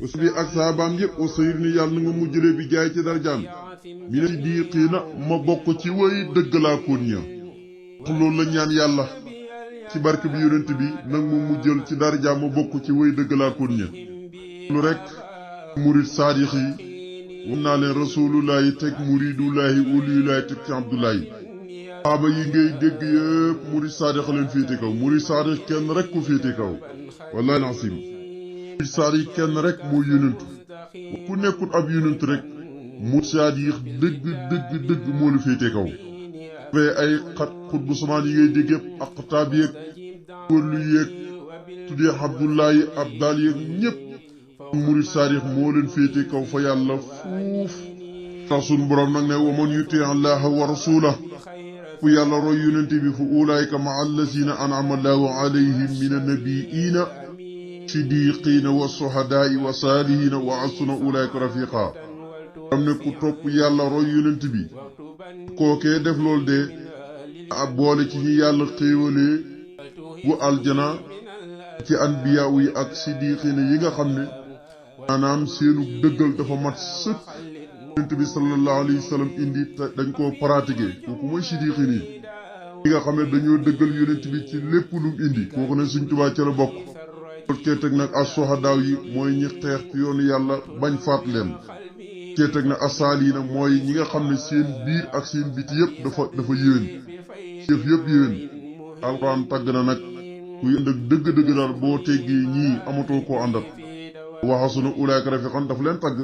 wasam bi ak saabaam yëpp wa sayir ni yàlla na nga mujjale bi jaay ci darjaam mi ne di xiina ma bokk ci way dëgg laa koon ña loolu la ñaan yàlla ci barke bi yonent bi nag mu mujjal ci darjaam ma bokk ci way dëgg laa koon ña lu rek murid saadix yi won naa leen rasulullahi teg muridullahi uliyullahi teg ci abdullahi saaba yi ngay dégg yëpp murid saadix leen féete kaw murid saadix kenn rek ko féete kaw wallahi nasim murid saadix kenn rek mooy yonentu ku nekkul ab yonentu rek murid saadix dëgg moo la féete kaw fee ay xut bu samaan yi ngay dégg yëpp aqtaab yeeg wërlu yeeg tuddee abdullahi abdal yeeg ñëpp murid saadix moo leen féete kaw fa yàlla fuuf tax sun borom nag ne wa man yuti allaha wa rasulahu fu yàlla roy yonent bi fu ulaayka ma allazina an'ama allahu alayhim min annabiina siddiqiina wa suhadaai wa saalihiina wa asuna ulaayka rafiqa xam ne ku topp yàlla roy yonent bi kookee def loolu de ab boole ci ñi yàlla xéewalee bu aljana ci anbiya yi ak siddiqina yi nga xam ne maanaam seenu dëggal dafa mat sëkk yonent bi sallallahu alayhi wa sallam indi dañ koo pratiquer kooku mooy siddiqina yi nga xam ne dañoo dëggal yonent bi ci lépp lu mu indi kooku ne Sëriñ Tuubaa ca la bokk cee teg nag as-suhadaa yi mooy ñi xeex ci yoonu yàlla bañ faat leen cee teg nag as-saalihiina mooy ñi nga xam ne seen biir ak seen biti yëpp dafa yéwén jëf yëpp yéwén alxuraan tagg na nag kuy ànd ak dëgg-dëgg daal boo teggee ñii amatoo koo àndat waxasuna ulaa'ika rafiiqan daf leen tagg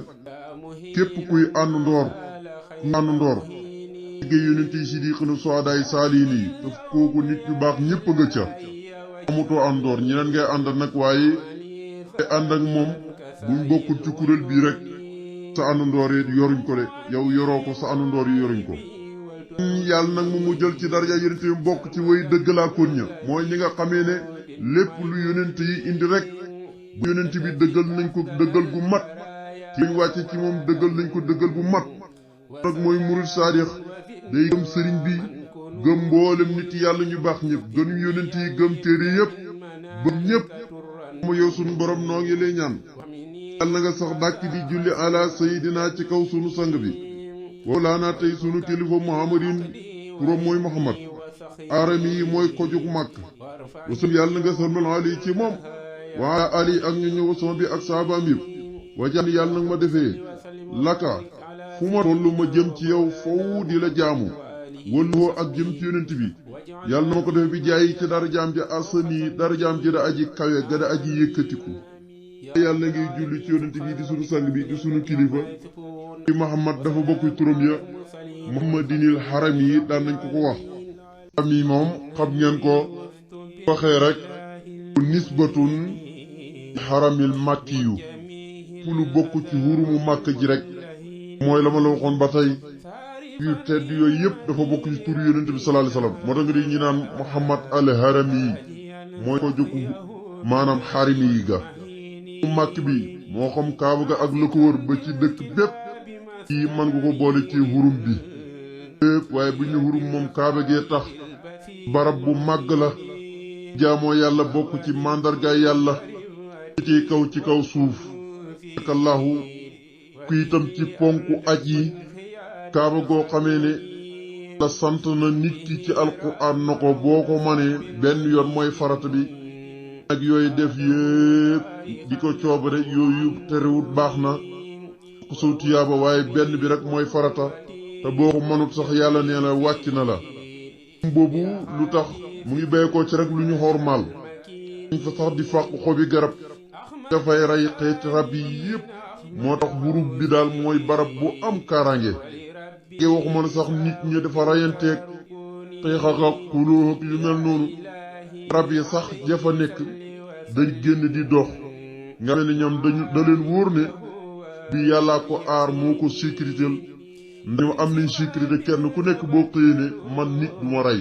képp kuy ànd ndoor liggéey yonent yi siddiqiina suhadaa yi saalihiin yi daf kooku nit ñu baax ñëpp nga ca amutoo àndoor ñeneen ngay àndal nag waaye te ànd ak moom buñ bokkul ci kuréel bii rek sa àndandoor yi yoruñ ko de yow yoroo ko sa àndandoor yi yoruñ ko yàlla nag mu jël ci daraja yonent yi bokk ci way dëggalaakoon ña mooy ñi nga xamee ne lépp lu yonent yi indi rek bu yonent bi dëggal nañ ko dëggal gu mat ci ñu wàcce ci moom dëggal nañ ko dëggal gu mat nag mooy murid saadix day gëm sëriñ bi gëm mboolem nit yàlla ñu baax ñëpp gëm yonent yi gëm téere yëpp bëm ñëpp mu yow sunu borom noo ngi lay ñaan yàlla na nga sax dàkk di julli ala sayidina ci kaw sunu sang bi walaana tey sunu kilifa muhammadin turam mooy muhammad arami yi mooy kojug màkk wasam yàlla na nga salmal ali ci moom waa ali ak ñu ñëw sama bi ak saabaam yëpp wajaan yàlla nag ma defee laka fu ma tollu ma jëm ci yow faw di la jaamu wëlluwoo ak jëm ci yonent bi yàlla na ma ko defee bi jaayi ci darajaam ji asani darajaam ji da aji kawe ga da aji yëkkatiku yàlla ngay julli ci yonent bi di sunu sang bi di sunu kilifa di Muhammad dafa bokk turam ya Muhammadinil haram yi daan nañ ko wax haram yi moom xam ngeen ko waxee rek nisbatun haramil makkiyu fu lu bokk ci hurumu màkk ji rek mooy la ma la waxoon ba tey yu tedd yooyu yëpp dafa bokk ci tur yonent bi sallallahu alayhi wasallam moo tax nga di ñi naan Muhammad al harami yi mooy ko jóg maanaam xarimi yi ga màkk bi moo xam kaaba ga ak la ko wër ba ci dëkk bépp yi mën nga ko boole ci hurum bi bépp waaye bu ñu hurum moom kaaba gee tax barab bu màgg la jaamoo yàlla bokk ci màndargaay yàlla ci kaw suuf akallahu ku itam ci ponku aj yi kaaba goo xamee ne la sant na nit ki ci alquran na ko boo ko manee benn yoon mooy farata bi ak yooyu def yépp di ko coobare yooyu terewut baax na ku soo tiyaaba waaye benn bi rek mooy farata te boo ko mënut sax yàlla nee na wàcc na la boobu lu tax mu ngi béy ko ci rek lu ñu xormaal ñu fa sax di fàq xobi garab dafay rey xeeti rab yi yépp moo tax burub bi daal mooy barab bu am kaaraange ge waxuma ne sax nit ñi dafa rayanteeg xeex ak xuloo ak yu mel noonu rab yi sax jafa nekk dañ génn di dox nga ne ñoom da leen wóor ne bi yàllaa ko aar moo ko sécuritél ndax am nañ sécurité kenn ku nekk boo xëyee ne man nit du ma rey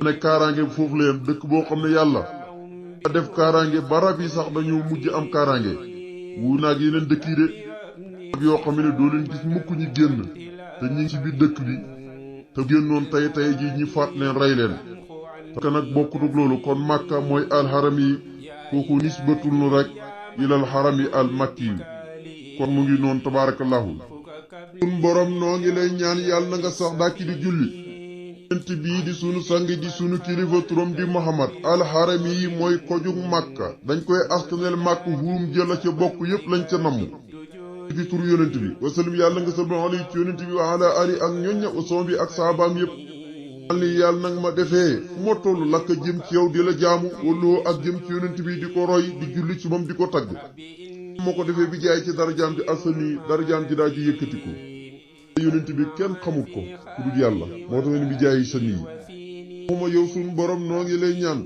ne kaaraange foofu la yem dëkk boo xam ne yàlla def kaaraange ba rab yi sax dañoo mujj am kaaraange wu naag yeneen dëkk yi de rab yoo xam ne doo leen gis mukk ñi génn te ñi ngi ci biir dëkk bi te génnoon tey ji ñi faat leen rey leen te nag bokkutug loolu kon Makka mooy alxaram yi kooku nisbatul nu rek ilal xaram yi al makki yi kon mu ngi noonu tabaarakallahu sun borom noo ngi lay ñaan yàlla na nga sax dàkki di julli yonent bii di sunu sang di sunu kilifa turam di Muhammad alxaram yi mooy kojug Makka dañ koy askanel Makka hurum jëla ca bokk yépp lañ ca namm ci tur yonent bi wasallam yàlla nga sallallahu alayhi ci yonent bi wa ala ali ak ñoñña usoom bi ak saabaam yépp li yàlla nag ma defee fu ma toll lakk jëm ci yow di la jaamu walloo ak jëm ci yonent bi di ko roy di julli ci moom di ko tagg moo ko defee bi jaay ci darajaam ji asani darajaam ji daa ji yëkkatiku yonent bi kenn xamut ko ku dul yàlla moo tax ne bi jaay sani yi mooma yow sunu borom noo ngi lay ñaan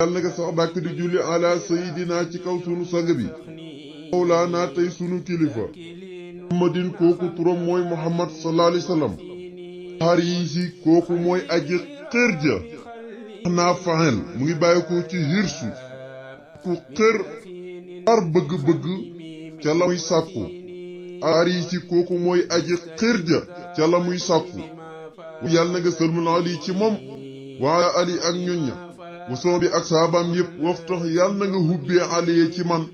yàlla nga sax dàkk di julli ala sayidina ci kaw sunu sang bi mawlaana tey sunu kilifa muhammadin kooku turam mooy muhammad sallallahu alayhi wasallam xaar yi si kooku mooy aji xër ja naa faxel mu ngi bàyyi ko ci hirsu ku xër ar bëgg-bëgg ca la muy sàkku arisi kooku mooy aji xër ja ca la muy sàkku yàlla na nga sëlmal ali ci moom waa ali ak ñoñ ña wasoo bi ak saabaam yëpp waftax yàlla na nga hubbee aliye ci man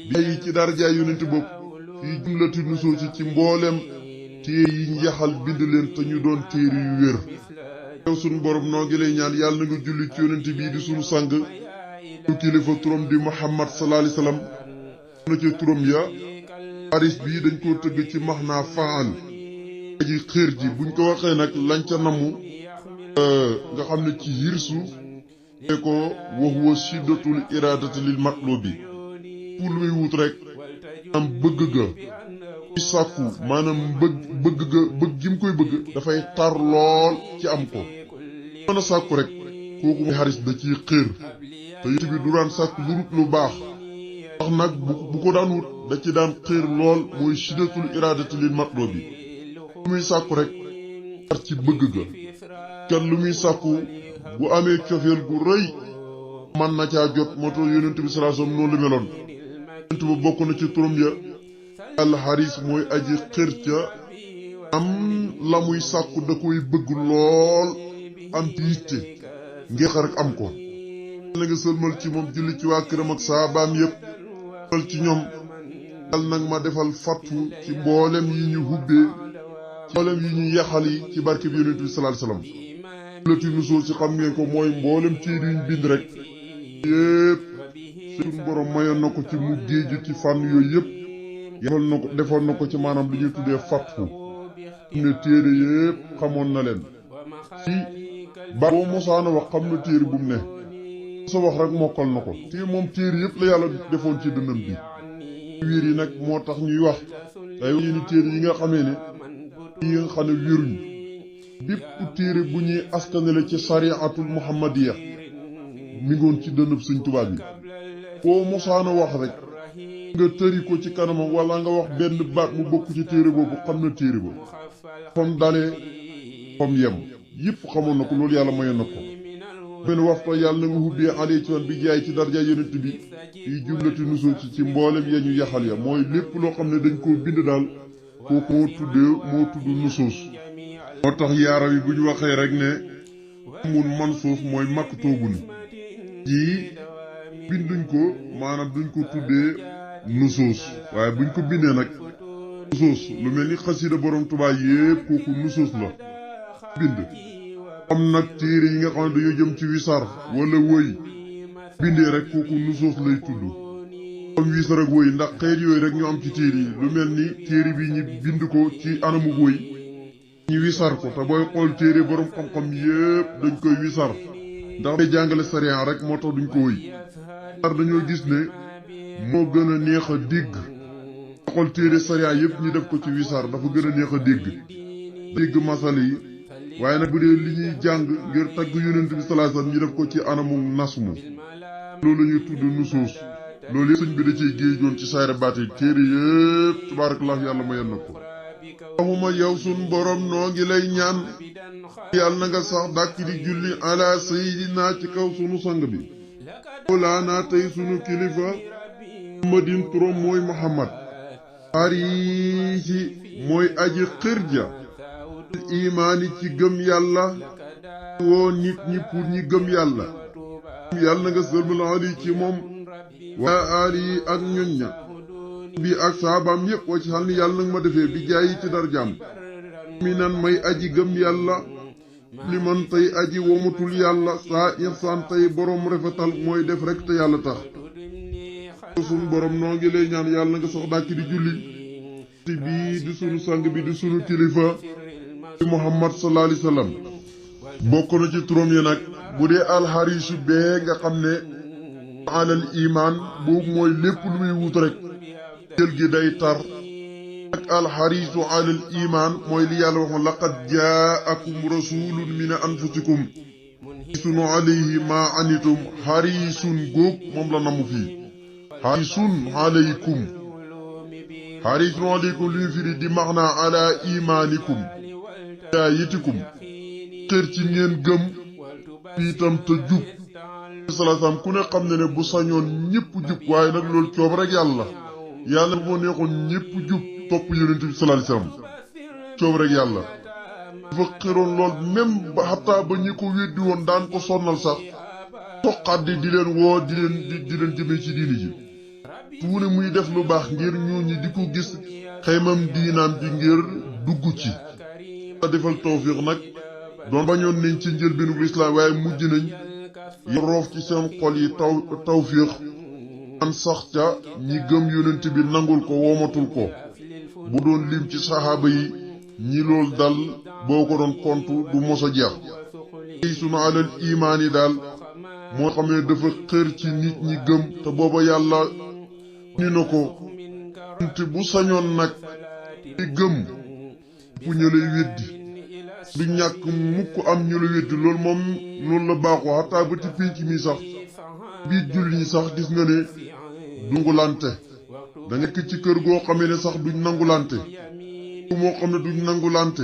bi yi ci darjaay yonent bopp fii jumlati nusoo ci mboolem téere yi njaxal bind leen te ñu doon téere yu wér yow sunu borom noo ngi lay ñaan yàlla na nga julli ci yonent bii di sunu sang su kilifa turam di Muhammad sallallahu alayhi wasallam na ci turam ya aris bii dañ koo tëgg ci maxnaa faal aji xër ji buñ ko waxee nag lañ ca namu nga xam ne ci hirsu ne ko wax wa shiddatul iradati lil matlubi pour lu muy wut rek am bëgg ga ci sàkku maanaam bëgg ga bëgg gi mu koy bëgg dafay tar lool ci am ko mën a sàkku rek kooku muy xaris da ciy xër te yit bi du daan sàkku lu rut lu baax wax nag bu ko daan wut da ci daan xër lool mooy shiddatul iradati lil matlubi lu muy sàkku rek tar ci bëgg ga kan lu muy sàkku bu amee cofeel gu rëy man na caa jot moo tax yonent bi sallallahu alayhi wasallam noonu la meloon yonent ba bokk na ci turam ya alxaris mooy aji xër ca am la muy sàkku da koy bëgg lool am ci yitte ngir rek am ko na nga sëlmal ci moom julli ci waa këram ak saabaam yépp sëlmal ci ñoom yal nag ma defal fattu ci mboolem yi ñu hubbee ci mboolem yi ñu yaxal yi ci barke bi yonent bi sallallahu alayhi wasallam lati nusuus ci xam ngeen ko mooy mboolem téere yuñ bind rek yépp suñu borom mayoon na ko ci mu géeju ci fànn yooyu yépp defoon na ko ci maanaam li ñuy tuddee fatfu ne téere yépp xamoon na leen ci ba boo mosaana wax xam na téere bu mu ne sa wax rek mokkal na ko te moom téere yépp la yàlla defoon ci dënnam bi wiir yi nag moo tax ñuy wax day yéeni téere yi nga xamee ne yi nga xam ne wéruñ bépp téere bu ñuy askanale ci sariatul muhammadiya mi ngoon ci dënnab Sëñ Tuubaa bi boo mosaana wax rek nga tëri ko ci kanamam wala nga wax benn baat mu bokk ci téere boobu xam na téere ba fam dalee fam yem yëpp xamoon na ko loolu yàlla mayoon na ko benn waxto yàlla na nga hubbee alee ci man bi jaay ci darja yonent bi yi jumlati nusul ci mboolem ya ñu yaxal ya mooy lépp loo xam ne dañ koo bind daal kooku moo tudd nusuus moo tax yaaram yi bu ñu waxee rek ne mun mansuux mooy maktuubun ji binduñ ko maanaam duñ ko tuddee nusuus waaye buñ ko bindee nag nusuus lu mel ni xasida borom Tuubaa yépp kooku nusuus la bind am nag téere yi nga xam ne dañoo jëm ci wisar wala wëy bindee rek kooku nusuus lay tudd am wisar ak wëy ndax xeet yooyu rek ñu am ci téere yi lu mel ni téere bi ñu bind ko ci anamu wëy ñu wisar ko te booy xool téere borom xam-xam yépp dañ koy wisar ndax day jàngale sariya rek moo tax duñ ko wëy ar dañoo gis ne moo gën a neex a dégg xool téere sariya yépp ñu def ko ci wisar dafa gën a neex a dégg masala yi waaye nag bu dee li ñuy jàng ngir tagg yonent bi sallallahu alayhi wasallam ñu def ko ci anamu nasmu loolu la ñuy tudd nusuus loolu yëpp sëñ bi da ciy géejoon ci sayra baati téere yépp tabaarakallah yàlla mayoon na ko waxuma yow sun borom noo ngi lay ñaan yàlla na nga sax dàkk di julli ala sayidina ci kaw sunu sang bi walaana tey sunu kilifa muhammadin turam mooy muhammad ariisi mooy aji xirja imaani ci gëm yàlla woo nit ñi pour ñi gëm yàlla yàlla na nga sëlmal ali ci moom waa ali ak ñoñ ña bi ak saabaam yépp wa ci xal ni yàlla nag ma defee bi jaayi ci darjaam mi nan may aji gëm yàlla li man tey aji womatul yàlla saa ihsaan tey boroom rafetal mooy def rek te yàlla tax sunu borom noo ngi lay ñaan yàlla nga sax dàkk di julli ti bii di sunu sang bi di sunu kilifa Muhammad sallallahu alayhi wasallam bokk na ci turam yi nag bu dee alxarisu bee nga xam ne alal iman boobu mooy lépp lu muy wut rek jël gi day tar ak alxarisu alal iman mooy li yàlla waxoon laqad jaakum rasulun min anfusikum harisun alayhi ma anitum harisun góog moom la namu fii harisun alaykum li ñu firi di maxna ala imanikum yitikum xër ci ngeen gëm itam te jub salaasam ku ne xam ne bu sañoon ñépp jub waaye nag loolu coob rek yàlla moo neexoon ñépp jub topp yonent bi sallallahu alayhi wasallam coow rek yàlla dafa xëroon lool même ba xataa ba ñi ko weddi woon daan ko sonnal sax toqaat di leen woo di leen jëmee ci diini ji fu ne muy def lu baax ngir ñooñu di ko gis xaymam diinaam ji ngir dugg ci a defal tawfiq nag doon bañoon nañ ci njëlbeenu lislaam waaye mujj nañ roof ci seen xol yi tawfiq am sax ca ñi gëm yonent bi nangul ko womatul ko bu doon lim ci saxaaba yi ñi lool dal boo ko doon kontu du mos a jeex sunu alal imaan yi daal moo xam ne dafa xër ci nit ñi gëm te booba yàlla ni na ko te bu sañoon nag di gëm bu ñu lay weddi du ñàkk mukk am ñu la weddi loolu moom loolu la baaxoo xataa ba ci pénc mi sax biir jullit ñi sax gis nga ne dungulante da nga nekk ci kër goo xamee ne sax duñ nangulante moo xam ne duñ nangulante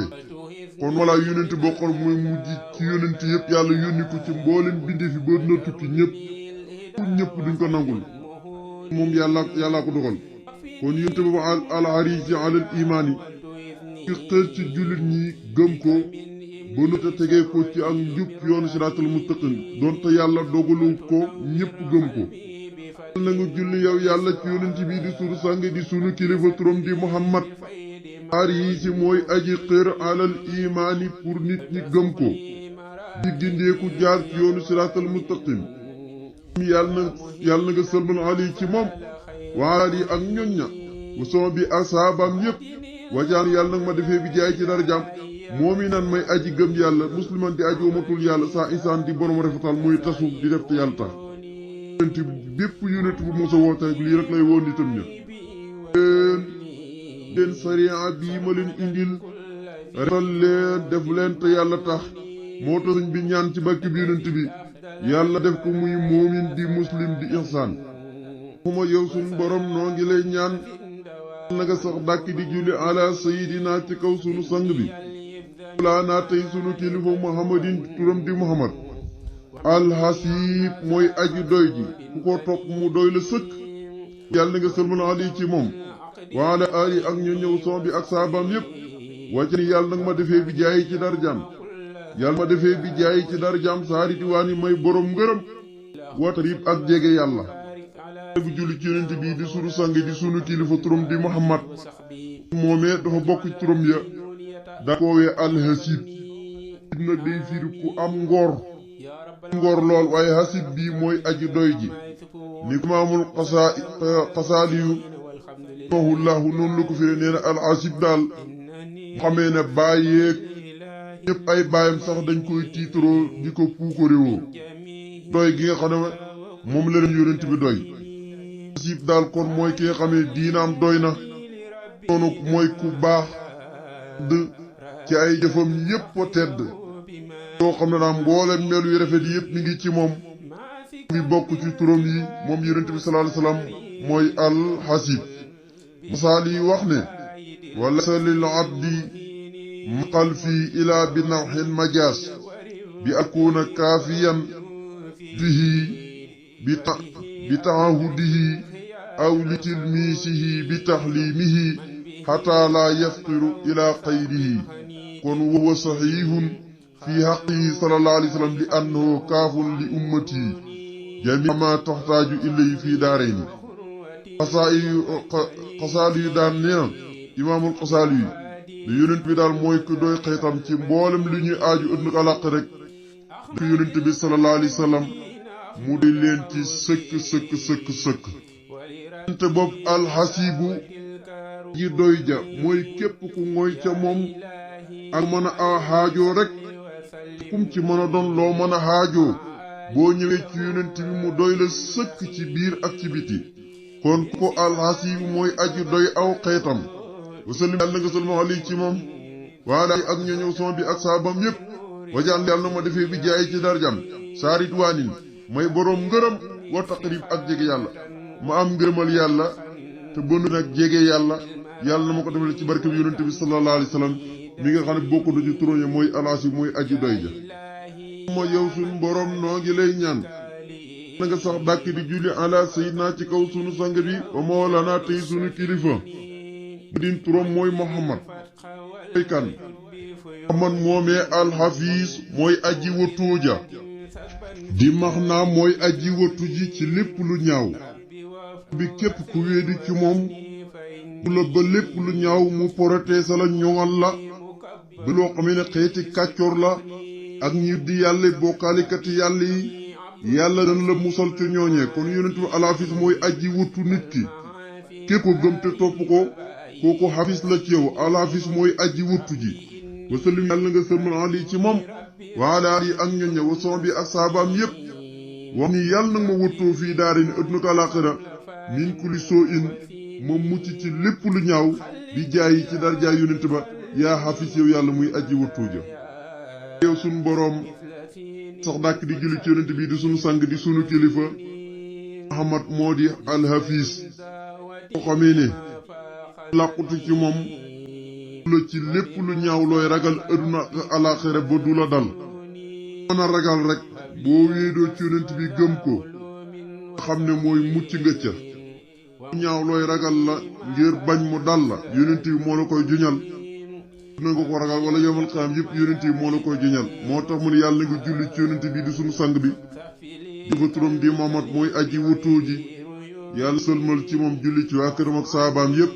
kon walla yónent boo xool mooy mujj ci yónent yëpp yàlla yónni ko ci mbooleen bindee fi ba na tukki ñëpp duñ ko nangul moom yàllaa ko dogal kon yónent boobu al-hariisi alal imaan yi xër ci jullit ñi gëm ko ba nota tegee ko ci ak njub yoonu siraatal mustaqim doonte yàlla dogalu ko ñëpp gëm ko na nga julli yow yàlla ci yónent bi di sunu sang di sunu kilifa turam di Muhammad hariisi mooy aji xër alal imaani pour nit ñi gëm ko di gindeeku jaar ci yoonu siraatal mustaqim yàlla na nga sëlmal ali ci moom waali ak ñoñ ña bu sama bi asaabaam yépp wajaan yàlla nag ma defee bi jaay ci darajaam moom i nan may aji gëm yàlla musliman di aji womatul yàlla saa insaan di borom rafetal muy tasu di def te yàlla tax yonent bépp yonent bu mos a woote rek lii rek lay woon nitam ña leen sariya bii ma leen indil rafetal leen def leen te yàlla tax moo tax sëñ bi ñaan ci barke bi yonent bi yàlla def ko muy moomin di muslim di ihsaan xuma yow suñ borom noo ngi lay ñaan na nga sax dàkk di julli ala sayidina ci kaw sunu sang bi laa naa tey sunu kilifa muhammadin turam di muhammad alxasiib mooy aji doy ji ku ko topp mu doy la sëkk yàlla na nga sëlmal ali ci moom waala ali ak ñu ñëw son bi ak saabaam yépp wàcc ni yàlla nag ma defee bi jaayi ci darjaam yàlla ma defee bi jaayi ci darjaam saari diwaan yi may borom ngërëm watarib ak jege yàlla bu julli ci yonent bi di sunu sang di sunu kilifa turam di muhammad moomee dafa bokk ci turam ya da koowee alxasib na day firi ku am ngor lool waaye xasib bii mooy aji doy ji ni ko imaamul xasaaliyu rahullahu noonu la ko firee nee na alxasib daal xamee ne bàyyeeg ñëpp ay baayam sax dañ koy tiitaroo di ko puukarewoo doy gi nga xam ne moom la leen yonent bi doy xasib daal kon mooy ki nga xam ne diinaam doy na noonu mooy ku baax ci ay jëfam yépp a tedd yoo xam ne daam mboolem melu yu rafet yépp mi ngi ci moom mi bokk ci turam yi moom yonent bi sallallahu alayhi wasallam mooy alxasib masaal yi wax ne wala sa lil abdi maqal fii ilaa bi nawxin majaas bi akuna kaafiyan bihi bi taahudihi aw li tilmiisihi bi taxliimihi xataa laa yafqiru ilaa xayrihi kon huwa saxiihun fi xaqihi sallallahu alayhi wa sallam li annahu kaafun li ummatihi jamii ma taxtaaju ilay fii daarayni xasaali yu daan nee na imaamul xasaali yu ne yonent bi daal mooy ku doy xeetam ci mboolem li ñuy aaju ëddug alaq rek ku yonent bi sallallahu alayhi wa sallam mu doy leen ci sëkk te bopp alxasibu ji doy ja mooy képp ku ngoy ca moom ak mën a xaajoo rek kum ci mën a doon loo mën a xaajoo boo ñëwee ci yonent bi mu doy la sëkk ci biir ak ci biti kon ko alxasibu mooy aji doy aw xeetam wasallim yàlla nga salma ali ci moom waala ak ña ñëw son bi ak saabam yépp wajaan yàlla na ma defee bi jaay ci darjam saarit waanin may boroom ngërëm wa taqrib ak jege yàlla ma am ngërëmal yàlla te bëndu nag jege yàlla na ma ko defal ci barke bi yonent bi sallallahu alayhi wa sallam mi nga xam ne bokk na ci turam ya mooy alxasib mooy aji doy ja ma yow suñ boroom noo ngi lay ñaan na nga sax dàkk di julli ala sayyidina ci kaw sunu sang bi wa mawlana tey sunu kilifa din turam mooy Muhammad mooy kan Muhammad moomee alxafiis mooy aji wattu ja di max naa mooy aji wattu ji ci lépp lu ñaaw bi képp ku wéedi ci moom bu la ba lépp lu ñaaw mu protéger la ñoŋal la ba loo xam ne xeeti kàccoor la ak ñi di yàlla bokkaalikati yàlla yi yàlla dañ la musal ci ñooñee kon yonentu alxafiis mooy aji wattu nit ki képp ko gëm te topp ko kooku xafiis la ci yow alxafiis mooy aji wattu ji wasallim yàlla nga sëlmal ali ci moom waala yi ak ñoña wason bi ak saabaam yépp wax ni yàlla nag ma wattoo fii daari ni ëdduna ko àlaaxira min kulli soo in ma mucc ci lépp lu ñaaw bi jaayi ci darjaay yonent ba yaa xafiis yow yàlla muy aji wattoo ja yow sunu boroom sax dàkk di julli ci yonent bi di sunu sang di sunu kilifa Muhammad moo di alxafiis boo xamee ne làqutu ci moom la ci lépp lu ñaaw looy ragal ëdduna ak alaaxira ba du la dal mën a ragal rek boo wéedoo ci yonent bi gëm ko xam ne mooy mucc nga ca ñaaw looy ragal la ngir bañ mu dal la yonent bi moo la koy juñal na nga ko ragal wala yomal xaam yëpp yonent bi moo la koy juñal moo tax mu ne yàlla nga julli ci yonent bi di sunu sang bi dafa turam di Muhammad mooy aji wuttoo ji yàlla sëlmal ci moom julli ci waa këram ak saabaam yëpp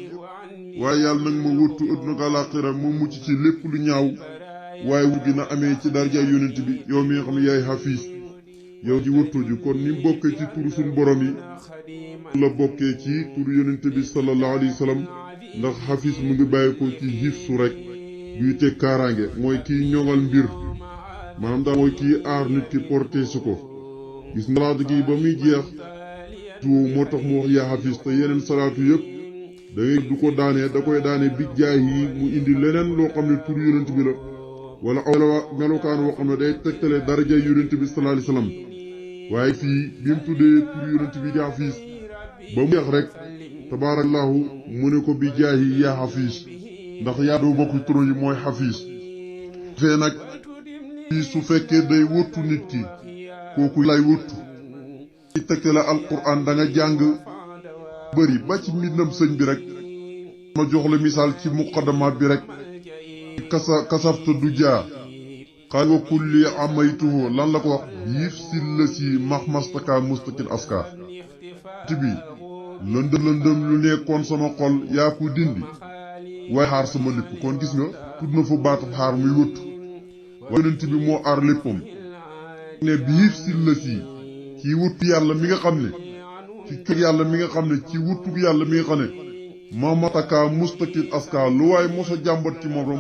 waaye yàlla nag ma wëttu ëdduna ko àlaaxira ma mucc ci lépp lu ñaaw waaye wu gi na amee ci darja yonent bi yow mi nga xam ne yaay xafiis yow ji wëttu ji kon ni mu bokkee ci turu suñu borom yi la bokkee ci turu yonent bi sallallahu alayhi wa sallam ndax xafiis mu ngi bàyyi ko ci hifsu rek buy teg kaaraange mooy kiy ñoŋal mbir maanaam daal mooy kiy aar nit ki porté su ko gis nga salaatu gi ba muy jeex moo tax mu wax yaa xafiis te yeneen salaatu yëpp da ngay du ko daanee da koy daane bi jaay yi mu indi leneen loo xam ne tur yonent bi la wala aw melokaan woo xam ne day tegtale daraja yonent bi sallallahu alayhi wasallam waaye fii bi mu tuddee tur yonent bi di xafiis ba mu jeex rek tabaarakallaahu mu ne ko bi jaay yi yaa xafiis ndax yaa doo bokk turo yi mooy xafiis fee nag fii su fekkee day wëttu nit ki kooku lay wëttu ci tegtale alquran da nga jàng bëri ba ci mbindam sëñ bi rek ma jox la misaal ci muqaddamaat bi rek kasafta du jaa xaal wa kulli amaytuhu lan la ko wax biif silla si maxmastaka mustakin aska ti bi lëndëm lu nekkoon sama xol yaa ko dindi waaye xaar sama lépp kon gis nga tudd na fa baatu xaar muy wëttu waaye yonent bi moo aar léppam ne biif silla si ci wëttu yàlla mi nga xam ne ci kër yàlla mi nga xam ne ci wuttug yàlla mi nga xam ne mamataka mustakit aska lu waaye mosa jàmbat ci moom rek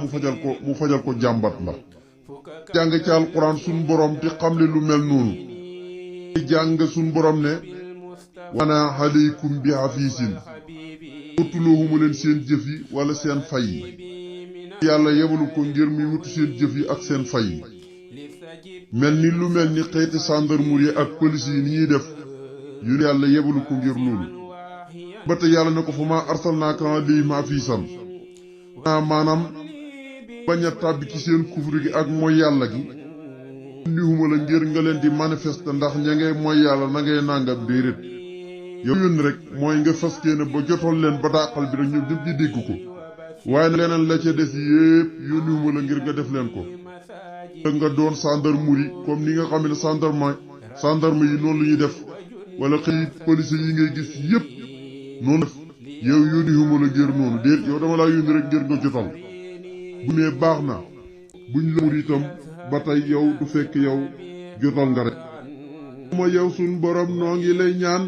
mu fajal ko jàmbat la jàng ci alquran suñ borom di xamle lu mel noonu jàng suñ borom ne wana aleykum bi hafiisin wuttuloohuma leen seen jëf yi wala seen fay yi yàlla yebalu ko ngir muy wuttu seen jëf yi ak seen fay yi mel ni lu mel ni xeeti gendarmerie ak police yi ni ñuy def yu ne yàlla yebalu ko ngir loolu ba te yàlla ne ko fa maa arsalnaaka alayhim hafiisan maanaam bañ a tàbbi ci seen kufri gi ak mooy yàlla gi ndiwuma la ngir nga leen di manifester ndax ña ngay mooy yàlla na ngay nàngam déedéet yow yónni rek mooy nga faskee ne ba jotoon leen ba dàqal bi rek ñoom ñëpp di dégg ko waaye leneen la ca des yépp yónniwuma la ngir nga def leen ko nga doon gendarmerie comme ni nga xam ne gendarme yi noonu la ñuy def wala xëy police yi ngay gis yépp noonu def yow yónniwuma la ngir noonu déet yow dama laa yónni rek ngir nga jotal bu nee baax na buñ la mur itam ba tey yow du fekk yow jotal nga rek ma yow suñ borom noo ngi lay ñaan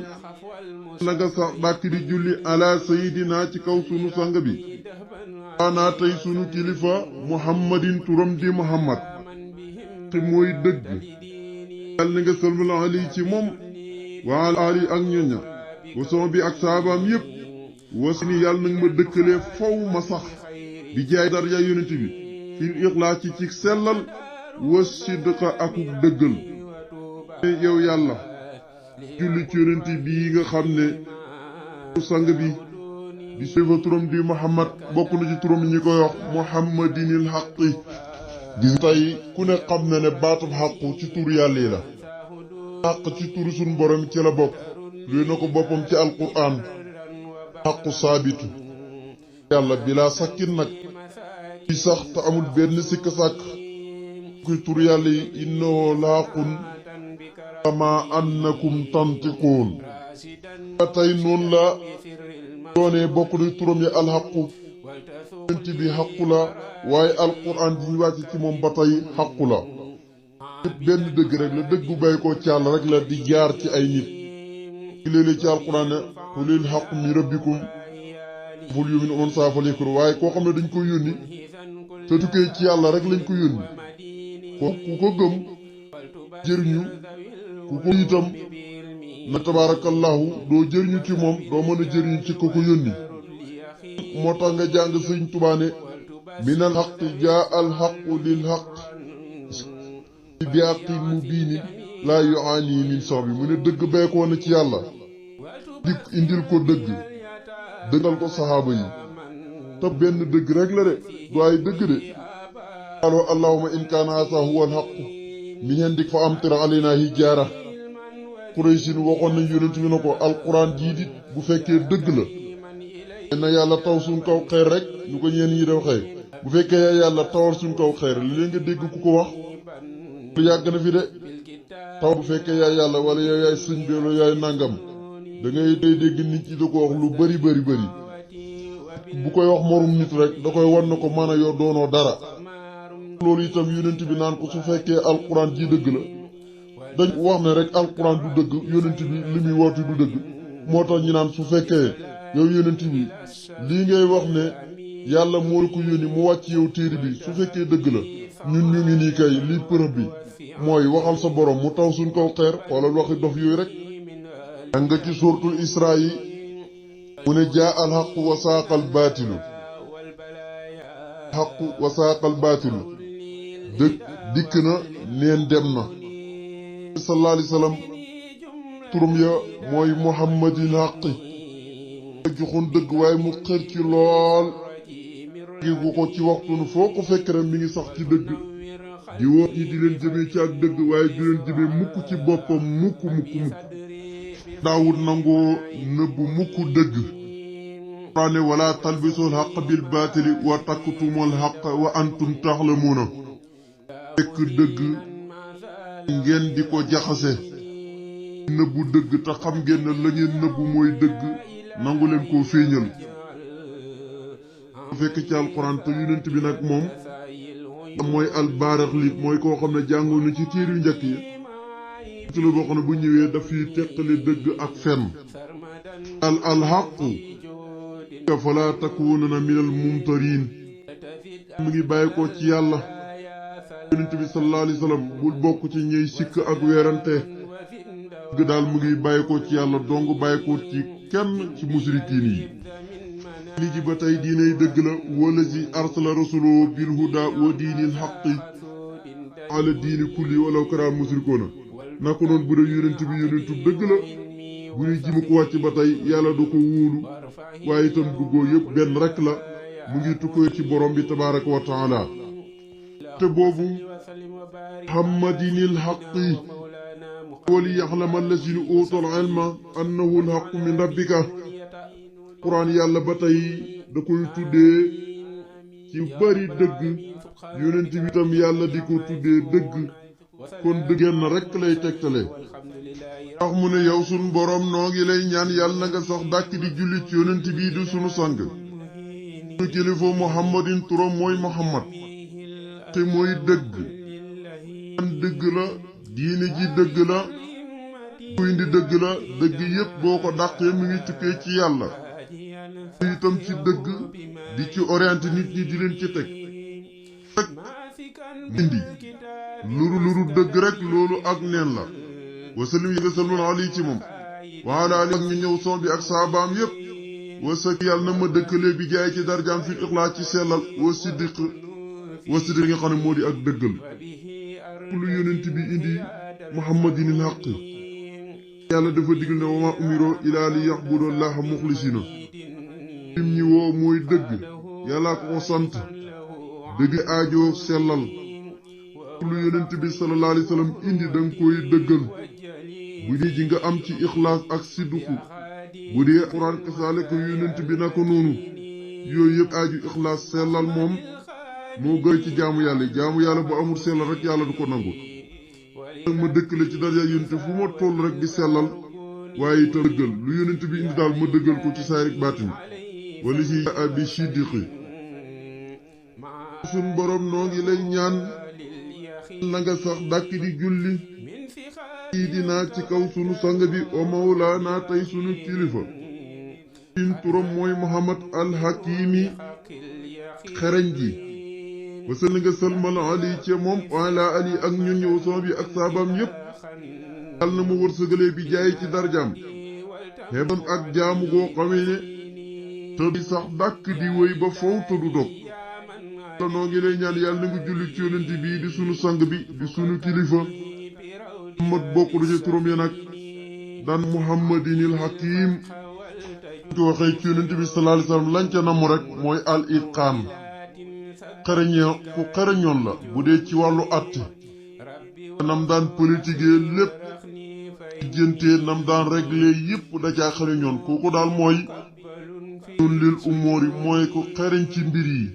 na nga sax dàkk di julli ala sayidina ci kaw sunu sang bi waanaa tey sunu kilifa muhammadin turam di muhammad te mooy dëgg yàlla na nga sëlmal ali ci moom waal ali ak ñoña wason bi ak saabaam yépp wasini yàlla nag ma dëkkalee faw ma sax di jaay darja yonent bi fil ixlaas ci sellal wa sidqa akuk dëggal yow yàlla julli ci yonent bii nga xam ne sang bi di sefa turam di muhammad bokk na ci turam ñi koy wax muhammadinil xaqi gis tey ku ne xam na ne baatub xaqu ci tur yàlla yi la xaq ci turu suñ borom ci la bokk luy na ko boppam ci alquran xaqu saabitu yàlla bilaa sakkin nag ci sax te amul benn sikk sàkk kuy tur yàlla yi innahu laaqun kama annakum tantiquun ba tey noonu la doonee bokk na turam yi alxaqu yonent bi xaqu la waaye alquran di ñu wàcc ci moom ba tey xaqu la benn dëgg rek la dëgg bu bay ko ci yàlla rek la di jaar ci ay nit léeg-léeg ci alquran ne qulil haqqu min rabbikum fal yu'min man saa fal yakfur waaye koo xam ne dañ ko yónni te tukkee ci yàlla rek lañ ko yónni ku ko gëm jëriñu ku ko itam na tabaarakallahu doo jëriñu ci moom doo mën a jëriñu ci ko ko yónni moo tax nga jàng Sëriñ Tuubaa ne minal haqqi jaa al haqqu lil haqq bi haqqin mubiinin laa yu'aani min sax bi mu ne dëgg beekoo na ci yàlla dik indil ko dëgg dëggal ko saxaaba yi te benn dëgg rek la de du ay dëgg de qaalu allahumma in kaana haazaa huwa al-haqqu min indik fa amtir alaynaa hijaara Quraysin waxoon nañ yonent bi ne ko alquran jii di bu fekkee dëgg la na yàlla taw suñ kaw xeer rek ñu ko ñeen ñi def xëy bu fekkee yàlla tawal suñ kaw xeer li leen nga dégg ku ko wax lu yàgg na fi de taw bu fekkee yaay yàlla wala yow yaay sëñ bi wala yaay nangam da ngay dégg nit ñi da ko wax lu bari bu koy wax morum nit rek da koy wan na ko mën a yor doonoo dara loolu itam yonent bi naan ko su fekkee alquran ji dëgg la dañ wax ne rek alquran du dëgg yonent bi li muy woote du dëgg moo tax ñu naan su fekkee yow yonent bi lii ngay wax ne yàlla moo la ko yónni mu wàcc yow téere bi su fekkee dëgg la ñun ñu ngi nii kay lii preuve bi mooy waxal sa borom mu taw suñ kaw xeer xoolal waxi dof yooyu rek nga ci suuratul Israa yi mu ne jaa al xaqu wa saaqal baatilu xaqu wa saaqal baatilu dëgg dikk na neen dem na sallallahu alayhi wa sallam turam ya mooy muhammadil xaqi joxoon dëgg waaye mu xër ci lool gi gu ko ci waxtu nu foo ko fekk rek mi ngi sax ci dëgg di woo ñi di leen jëmee ci ak dëgg waaye di leen jëmee mukk ci boppam mukk daawut nangoo nëbbu mukk dëgg ne wala talbisul xaq bil baatili wa taktumul xaq wa antum taxlamuuna fekk dëgg ngeen di ko jaxase nëbbu dëgg te xam ngeen ne la ngeen nëbbu mooy dëgg nangu leen koo feeñal fekk ci alquran te yonent bi nag moom mooy albaarax li mooy koo xam ne jàngoon na ci téere yu njëkk yi ci la boo xam ne bu ñëwee daf fiy teqale dëgg ak fenn alxaqu fala takununa minal mumtarin mu ngi bàyyi ko ci yàlla yonent bi sallallahu alayhi wa sallam bul bokk ci ñëy sikk ak weerante dëgg daal mu ngi bàyyi ko ci yàlla dong bàyyi ko ci kenn ci musrikiin yi li ji ba tey diiney dëgg la wallazi arsala rasulahu bil huda wa diinil haqqi ala diini kulli walaw kara musrikoona naka noonu bu dee yonentu dëgg la bu ñuy ji mu ko wàcc ba tey yàlla du ko wóolu waaye itam duggoo yëpp benn rek la mu ngi tukkee ci borom bi tabaraka wa taala te boobu muhammadinil haqqi wali yaxlama allazina utul ilma annahu al haqqu min rabbika Quraan yàlla ba tey da koy tuddee ci bari dëgg yonent bi tam yàlla di ko tuddee dëgg kon dëggeen na rekk lay tegtale wax mu ne yow sunu boroom noo ngi lay ñaan yàlla na nga sax dàkk di julli ci yonent bii di sunu sang sunu kilifa muhammadin turam mooy muhammad te mooy dëgg an dëgg la diine ji dëgg la ku indi dëgg la dëgg yépp boo ko dàqee mu ngi tukkee ci yàlla itam ci dëgg di ci orienté nit ñi di leen ci teg indi luru dëgg rek loolu ak neen la wasalim yi nga salmun ali ci moom waala ali ak ñu ñëw son bi ak saabaam yépp wasak yàlla na ma dëkkalee bi jaay ci darjaam fi ixlaa ci sellal wa siddiq nga xam ne moo di ak dëggal lu yonent bi indi muhammadinil haqq yàlla dafa digal ne wa ma umiro ilaa li yaxbudu allaha muxlisina lim ñi woo mooy dëgg yàllaa ko sant dëgg aajoo sellal lu yonent bi sallallahu alayhi wa sallam indi danga koy dëggal bu dee ji nga am ci ixlaas ak sidduku bu dee alxuraan kasaale ko yonent bi na ko noonu yooyu yëpp aaju ixlaas sellal moom moo gën ci jaamu yàlla bu amul sellal rek yàlla du ko nangu nag ma dëkkale ci daraja yonent fu ma toll rek di sellal waaye itam dëggal lu yonent bi indi daal ma dëggal ko ci saay rek baatin wala ci abi siddiqi sun borom noo ngi lay ñaan na nga sax dàkk di julli sayidina ci kaw sunu sang bi o mawlaana tey sunu kilifa sin turam mooy muhammad alxakimi xereñ ji wasal nga sëlmal ali ci moom wala ali ak ñun ñëw sama bi ak saabaam yépp yal na mu wërsëgalee bi jaay ci darjaam xeebam ak jaamu goo xamee ne te di sax dàkk di wéy ba faw te du dog te noo ngi lay ñaan yàlla na nga julli ci yonent bii di sunu sang bi di sunu kilifa muhammad bokk du ci turam ya nag daan muhammadinil hakim ci waxee ci yonent bi sallallahu alayhi wasallam lañ ca namu rek mooy al itqaan ku xereñoon la bu dee ci wàllu àtte nam daan politique lépp jëntee nam daan réglé yépp da caa xereñoon kooku daal mooy nun lil umóor yi mooy ku xereñ ci mbir yi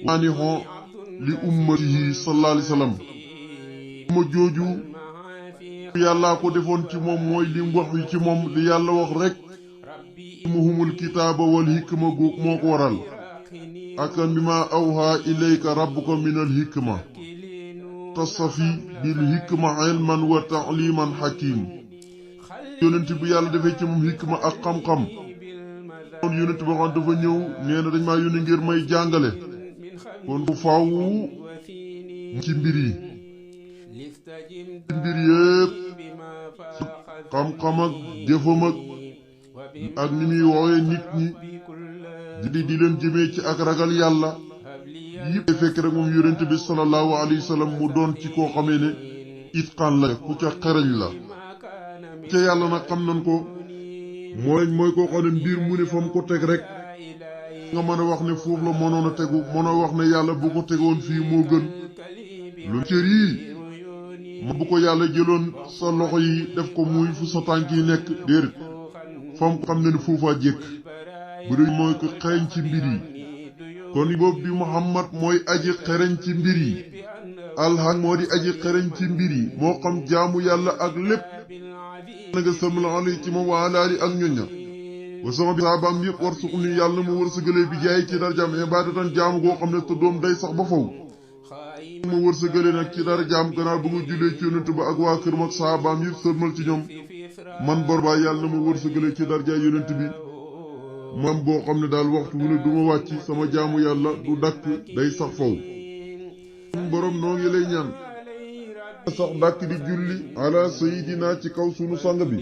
waani xon li ummatihi sallallahu alayhi wasallam ma jooju yàllaa ko defoon ci moom mooy lim wax yi ci moom li yàlla wax rek muhumul kitaaba wal hikma gu moo ko waral akan bi ma awha ilayka rabbuka minal hikma tasafi bil hikma ilman wa ta'liman hakim yonent bi yàlla defee ci moom hikma ak xam-xam kon yonent boo xam dafa ñëw nee na dañ maa yónni ngir may jàngale kon bu faaw ci mbir yépp xam-xam ak jëfam ak ni muy woowee nit ñi di leen jëmee ci ak ragal yàlla yëpp fekk rek moom yonent bi sallallahu alayhi wa sallam mu doon ci koo xamee ne itqaan la ku ca xereñ la ca yàlla nag xam nañ ko mooy koo xam ne mbir mu ne fa mu ko teg rek nga mën a wax ne foofu la mënoon a tegu mën a wax ne yàlla bu ko tegoon fii moo gën lu cër yi ma bu ko yàlla jëloon sa loxo yi def ko muy fu sa tànk yi nekk déedéet fam xam ne ne foofaa jékk bu dee mooy ko xereñ ci mbir yi kon boobu bi muhammad mooy aji xereñ ci mbir yi alhan moo di aji xereñ ci mbir yi moo xam jaamu yàlla ak lépp na nga sëlmal alayhi ci moom waa laali ak ñoña wa sama bi saabaam yëpp war suq ni yàlla mu wërsëgalee bi jaay ci darjaam ibaadatan jaamu goo xam ne te doom day sax ba faw mu wërsëgalee nag ci darjaam gannaaw bu nga jullee ci yonent ba ak waa këram ak saabaam yëpp sëlmal ci ñoom man bor baa yàlla na mu wërsëgalee ci darjaay yonent bi man boo xam ne daal waxtu wu ne du ma wàcc sama jaamu yàlla du dakk day sax faw borom noo ngi lay ñaan sax dàkk di julli ala sayidina ci kaw sunu sang bi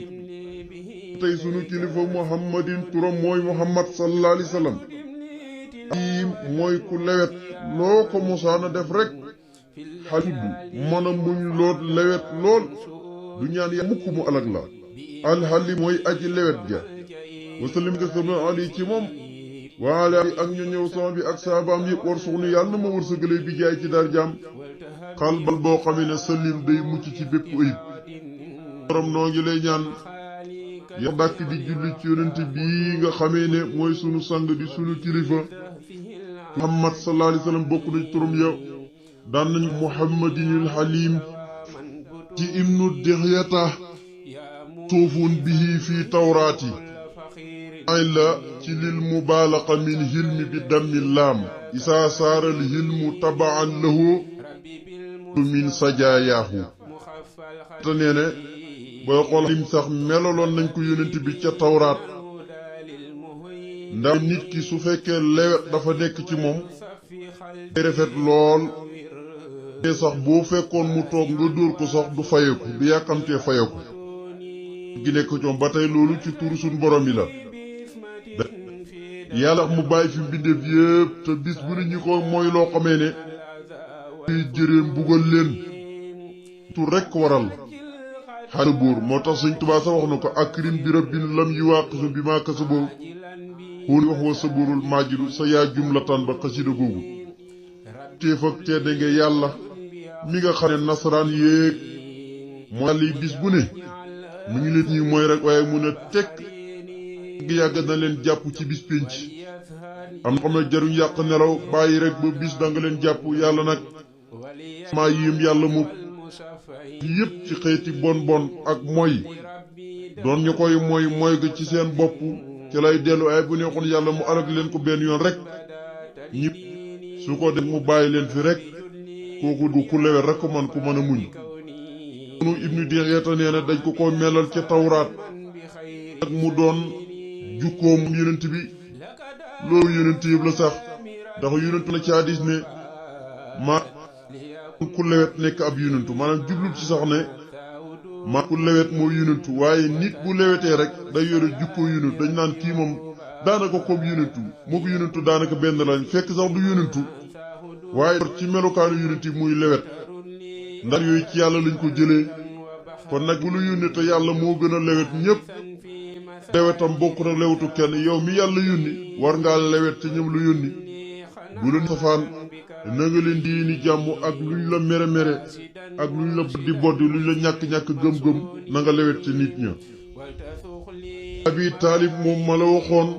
tey sunu kilifa muhammadin turam mooy muhammad sallallahu alayhi wa sallam mooy ku lewet loo ko mosaana def rek xalibu mën a muñ lool lewet lool du ñaan ya mukk mu alag la alxali mooy aji lewet ja wasalim nga sama ali ci moom waala ak ñu ñëw sama bi ak saabaam yëpp war suxni yàlla na ma wërsëgalee bi jaay ci dar jaam xalbal boo xamee ne salim day mucc ci bépp ayib borom noo ngi lay ñaan ya dàkk di julli ci yonent bii nga xamee ne mooy sunu sang di sunu kilifa muhammad sallallahu alayhi wa sallam bokk na ci turam ya daan nañ muhammadinil halim ci ibnu dixyata suufun bihi fii tawraati ay la ci lil mubaalaqa min hilmi bi dammi laam isaa saaral hilmu tabaan lahu min sajaayaahu te nee ne booy xool lim sax melaloon nañ ko yonent bi ca tawraat ndax nit ki su fekkee lewet dafa nekk ci moom day rafet lool te sax boo fekkoon mu toog nga dóor ko sax du fayeku du yàkkamtee fayeku gi nekk ci moom ba tey loolu ci turu suñ borom yi la yàlla mu bàyyi fi mbindeef yépp te bis bu nit ñi ko mooy loo xamee ne fiy jëreen buggal leen tur rekk waral xale buur moo tax Sëñ Tuubaa sa wax na ko akrim bi rabbin lam yuwaaqisu bi maa kasaboo xooli wax wa saburul maajidu sa yaa jumlatan ba xasida googu téef ak tedde nga yàlla mi nga xam ne nasaraan yéeg mooy yàlla yi bis bu ne mu ngi leen ñuy mooy rek waaye mun a tekk yàgg na leen jàpp ci bis pénc am na xam ne jaruñ yàq nelaw bàyyi rek ba bis danga leen jàpp yàlla nag maa yéem yàlla mu yépp ci xeeti bon bon ak moy doon ñu koy moy ga ci seen bopp ci lay dellu ay bu neexoon yàlla mu alag leen ko benn yoon rek ñi su ko def mu bàyyi leen fi rek kooku du ku lewet rek ko man ku mën a muñ nu ibnu Dihiyata nee na dañ ko melal ca tawraat ak mu doon jukkoom yonent bi loolu yonent yëpp la sax ndax yonent na ci hadis ne maa ku lewet nekk ab yonentu maanaam jublu ci sax ne maa ku lewet moo yonentu waaye nit bu lewetee rek day yore jukkoo yonentu dañ naan kii moom daanaka comme yonentu moo ko yonentu daanaka benn lañ fekk sax du yonentu waaye ci melokaanu yonent yi muy lewet ndax yooyu ci yàlla lañ ko jëlee kon nag bu lu yónnee te yàlla moo gën a lewet ñépp lewetam bokk na lewetu kenn yow mi yàlla yónni war ngaa lewet ci ñëm lu yónni bu leen safaan na nga leen di ni jàmm ak luñ la mere mere ak luñ la boddi boddi luñ la ñàkk-ñàkk gëm-gëm na nga lewet ci nit ña Abi Taalib moom ma la waxoon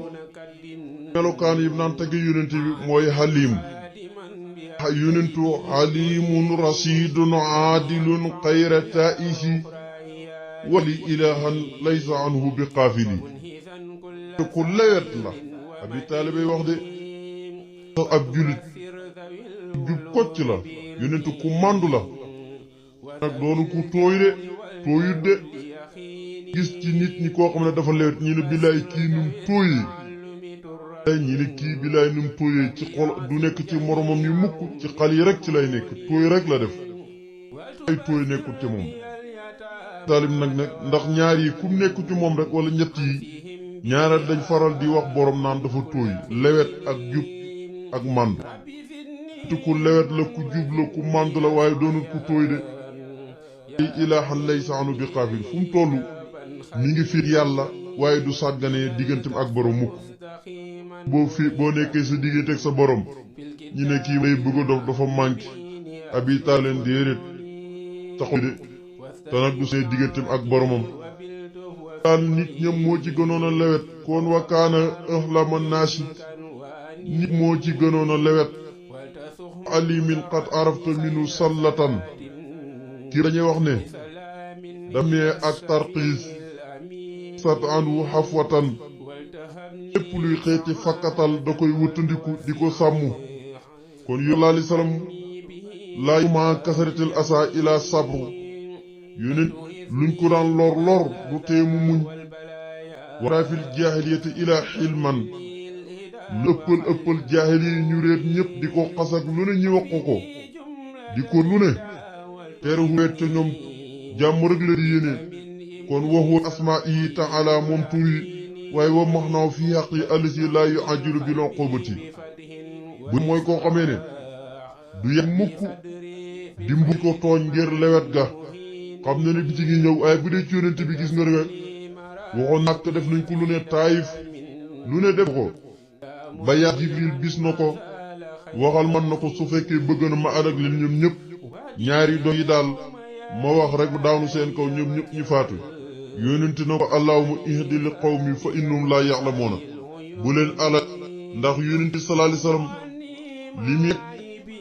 melokaan yi naan tagge yonent bi mooy Halim yonentu halimun rasidun aadilun xayra taisi wali ilahan laysa anhu bi qaafili te ku lewet la Abi Taalib wax de ab julit jub kocc la yonentu ku màndu la nag doonu ku tooy de tooyut de gis ci nit ñi koo xam ne dafa lewet ñi ne billaay kii num tooyee ñi ne kii billaay num tooyee ci xol du nekk ci moromam yi mukk ci xal yi rek ci lay nekk tooy rek la def ay tooy nekkul ci moom Taalib nag ndax ñaar yi ku nekku ci moom rek wala ñett yi ñaareel dañ faral di wax borom naan dafa tooy lewet ak jub ak màndu te ku lewet la ku jub la ku màndu la waaye doonul ku tooy de ilaahan laysa anhu bi qaafil fu mu tollu mi ngi fiir yàlla waaye du sàgganee digganteem ak borom mukk boo nekkee sa diggante ak sa borom ñi ne kii day bëgg a dof dafa manqué Abi Taalib déedéet taxul de te nag du see digganteem ak boromam daal nit ñam moo ci gënoon a lewet kon wa kaana ahlama naasi nit moo ci gënoon a lewet alimin qad arafta minu sallatan kii dañuy wax ne damee ak tarxiis sat anhu xafwatan lépp luy xeeti fakkatal da koy wëttandiku di ko sàmm kon yàlla alayhi salaam laa ma kasaratil asa ila sabru yonent luñ ko daan lor du tee mu muñ wara fil jaahiliyati ila xilman lu ëppal jaahili yi ñu réet ñépp di ko xasak lu ne ñi wax ko di ko lu ne teere weet ca ñoom jàmm rek la di yéene kon waxu asmaa yi taala moom tur yi waaye wa max naaw fi xaq yi allisi laa yu ajilu bi lon xobati bu mooy koo xamee ne du yem mukk dimbu ko tooñ ngir lewet ga xam ne bi ci ngi ñëw ay bu dee ci yonent bi gis nga rek waxoon nàkk def nañ ko lu ne taayif lu ne def ko ba yaa Jibril bis na ko waxal man na ko su fekkee bëgg na ma alag leen ñoom ñëpp ñaari doom yi daal ma wax rek daanu seen kaw ñoom ñëpp ñu faatu yónent na ko allahumma ihdi li qawmi fa innahum laa ya'lamuuna bu leen alag ndax yónent sallallahu alayhi wasallam li mu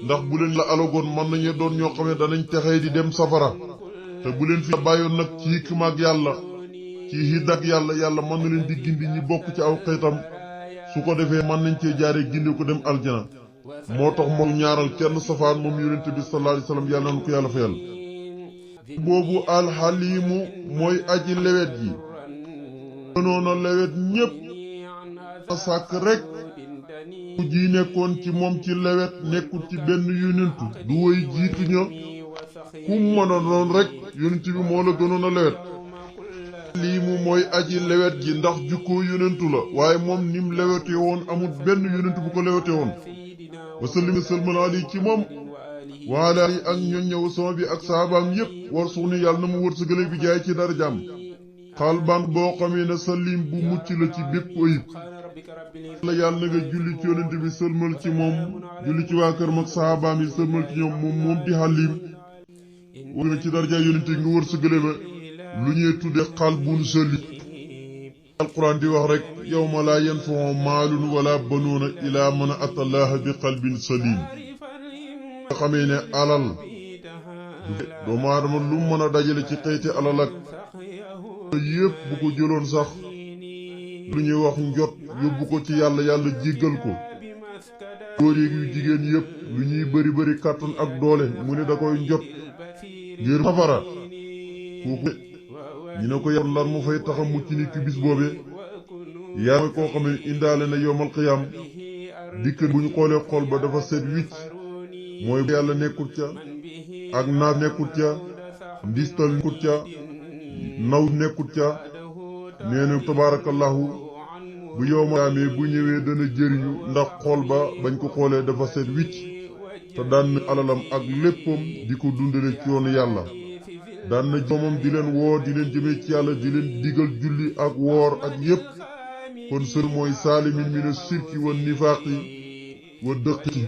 ndax bu leen la alagoon mën nañu doon ñoo xam ne danañ texee di dem safara te bu leen fi bàyyoon nag ci hikma ak yàlla ci hidak yàlla mën na leen di gindi ñi bokk ci aw xeetam su ko defee mën nañ cee jaare gindi ko dem aljana moo tax moo ñaaral kenn safaan moom yonent bi sallallahu alayhi wasallam yàlla na ko yàlla fayal boobu alxaliimu mooy aji lewet ji gënoon a lewet ñépp a sàkk rek ku ji nekkoon ci moom ci lewet nekkul ci benn yonentu du woy jiitu ña ku mën a doon rek yonent bi moo la gënoon a lewet lii mu mooy aji lewet ji ndax jukkoo yonentu la waaye moom nim lewete woon amul benn yonentu bu ko lewete woon wasallim salman ali ci moom waala ak ñoñ ñëw sama bi ak saabaam yépp war suuni yàlla na mu wërsëgale bi jaay ci dara jàmm xaal ban boo xamee ne salim bu mucc la ci bépp ayib la yàlla na nga julli ci yonent bi sëlmal ci moom julli ci waa këram ak saabaam yi sëlmal ci ñoom moom di xalim wala ci dara jaay yonent nga wërsëgale ma lu ñuy tudde xal bun sali alquran di wax rek yawma laa yanfa'u maalun wala banuuna ilaa man atallaha bi qalbin salim nga xamee ne alal doomu aadama lu mën a dajale ci xëyti alal ak yépp bu ko jëloon sax lu ñuy wax njot yóbbu ko ci yàlla yàlla jéggal ko góor yi yu jigéen yépp lu ñuy bari kàttan ak doole mu ne da koy njot ngir safara kooku ñu ne ko yàlla lan mu fay taxa mucc nit ki bis boobe yaa mooy koo xam ne indaale na yowmal qiyaam dikk bu ñu xoolee xol ba dafa set wicc mooy yàlla nekkut ca ak naaf nekkut ca ndistal nekkut ca naw nekkut ca nee na tabaarakallahu bu yowmal qiyaamee bu ñëwee dana jëriñu ndax xol ba bañ ko xoolee dafa set wicc te daan na alalam ak léppam di ko dundale ci yoonu yàlla daan na doomam di leen woo di leen jëmee ci yàlla di leen digal julli ak woor ak yépp kon sër mooy saalimin mina sirki wa nifaaqi wa dëqiti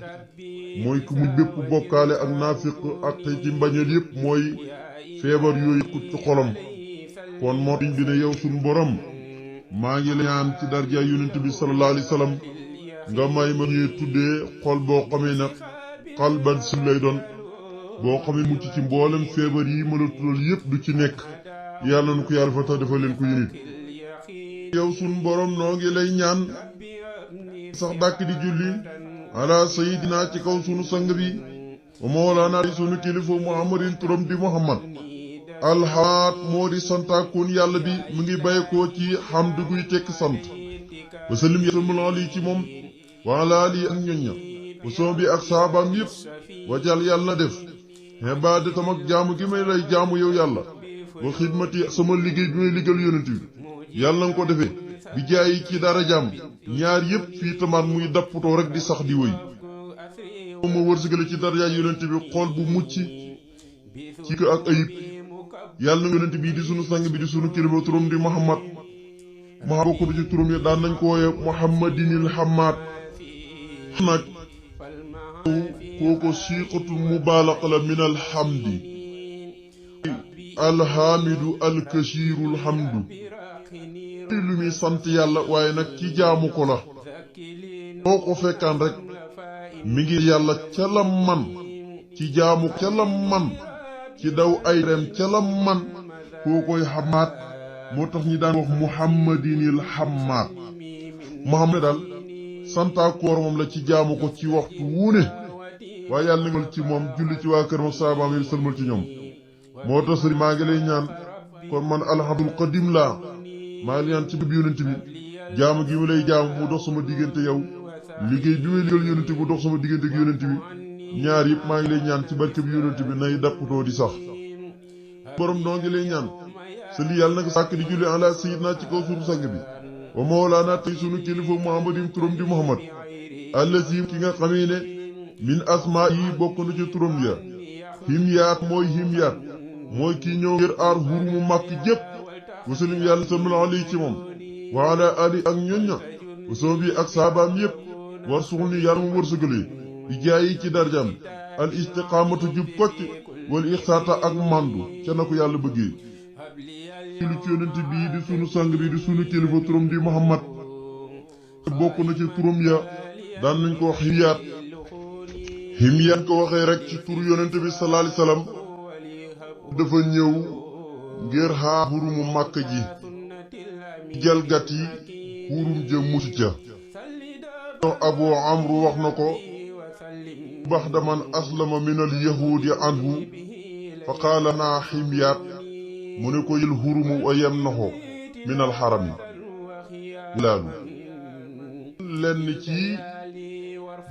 mooy ku mu bépp bokkaale ak naafiq ak tey ci mbañeel yépp mooy feebar yooyu ku ci xolam kon moo tiñ bi ne yow suñu borom maa ngi la ñaan ci darja yonent bi sallallahu alayhi wa sallam nga may ma ñuy tuddee xol boo xamee nag xalban sim lay doon boo xamee mucc ci mboolem feebar yi mën a tuddal yépp du ci nekk yàlla na ko yàlla fa tax dafa leen ko yénit yow sun borom noo ngi lay ñaan sax dàkk di julli ala sayidina ci kaw sunu sang bi wa mawlaana sunu kilifa muhammadin turam di muhammad alxaat moo di santaakoon yàlla bi mu ngi baykoo ci xamdu guy tekk sant wa salim yasalmul ali ci moom wa ala ali ak ñoñña wa soom bi ak saabaam yépp wajal yàlla na def ibaadatam ak jaamu gi may lay jaamu yow yàlla wa xidmati sama liggéey bi may liggéeyal yonent bi yàlla nga ko defee bi jaayi ci dara jaam ñaar yépp fii tamaat muy dappatoo rek di sax di wëy ma wërsëgale ci darajaay yonent bi xool bu mucc ci ko ak ayib yàlla na yonent bi di sunu sang bi di sunu kilifa turam di muhammad bokk ci turam yi daan nañ ko wooye muhammadinil hamad nag kooko siiqatul mubaalaqa la min alhamdi alhaamidu alkasiirul hamdu lu muy sant yàlla waaye nag ci jaamu ko la boo ko fekkaan rek mi ngi yàlla ca la man ci jaamu ca la man ci daw ay rem ca la man kookoy xamaat moo tax ñi daan wax muhammadinil hammaat muhammad daal santaakoor moom la ci jaamu ko ci waxtu wuune waaye yàlla ngal ci moom julli ci waa kër ma saabaam yi sëlmal ci ñoom moo tax sëriñ maa ngi lay ñaan kon man alhamdul qadim laa maa ngi ñaan ci bëgg yonent bi jaamu gi ma lay jaamu mu dox sama diggante yow liggéey bi may liggéeyal yonent bi mu dox sama diggante ak yonent bi ñaar yëpp maa ngi lay ñaan ci barke bi yonent bi nay dappatoo di sax borom noo ngi lay ñaan sa li yàlla nag sàkk di julli ala sayyidina ci kaw suñu sang bi wa mawlaana tey sunu kilifa muhammadin turam di muhammad allazi ki nga xamee ne min asmaa yi bokk na ci turam ya himyaat mooy kii ñëw ngir aar hurumu màkk jépp wasalim yàlla sallallahu alayhi ci moom wa ala ali ak ñoñña wasoo bi ak saabaam yépp war suxul ni yàlla mu wërsëgalee di jaayi ci darjam al istiqaamatu jub kocc wal ixsaata ak mandu ca na ko yàlla bëggee lu ci yonent bii di sunu sang bi di sunu kilifa turam di muhammad bokk na ci turam ya daan nañ ko wax himyaat ko waxee rek ci turu yonent bi sallallahu alayhi wasallam dafa ñëw ngir xaar xurumu màkk ji jalgat yi xurum ja mucc ca abu amru wax na ko baxda man aslama min al yahudi anhu fa qaala naa himyaat mu ne ko yil xurumu wa yamnahu min al xarami laalu lenn ci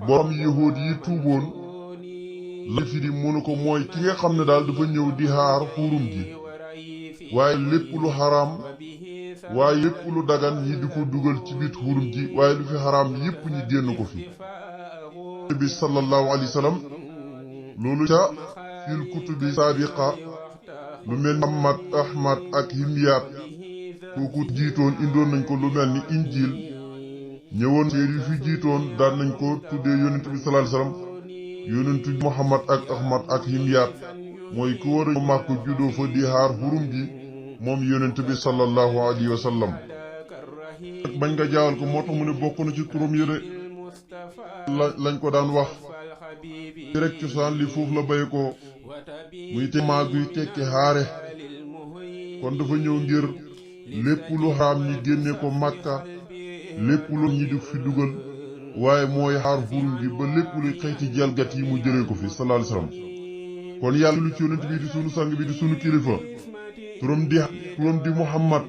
borom yahuud yi tuuboon la firi mu ne ko mooy ki nga xam ne daal dafa ñëw di xaar xurum ji waaye lépp lu xaraam waaye lépp lu dagan ñi di ko dugal ci biir xurum ji waaye lu fi xaraam yépp ñi génn ko fi bi sallallahu alayhi wa sallam loolu ca fil kutubi saabiqa lu mel ni Muhammad Ahmad ak Himyaat kooku jiitoon indoon nañ ko lu mel ni injil ñëwoon téere yu fi jiitoon daan nañ ko tuddee yonent bi sallallahu alayhi wa sallam yonentu Muhammad ak Ahmad ak Himyaat mooy ku war a màkk juddoo fa di xaar xurum gi moom yonent bi sallallahu alayhi wa sallam ak bañ nga jaawal ko moo tax mu ne bokk na ci turam yi de lañ ko daan wax ci rek cosaan li foofu la bay ko muy te maa guy tekki xaare kon dafa ñëw ngir lépp lu xaraam ñi génne ko Makka lépp lu ñi di fi dugal waaye mooy xaar xurum gi ba lépp luy xeeti jalgat yi mu jëlee ko fi sallallahu alayhi wasallam kon yàlla lu ci yonent bi di sunu sang bi di sunu kilifa turam di Muhammad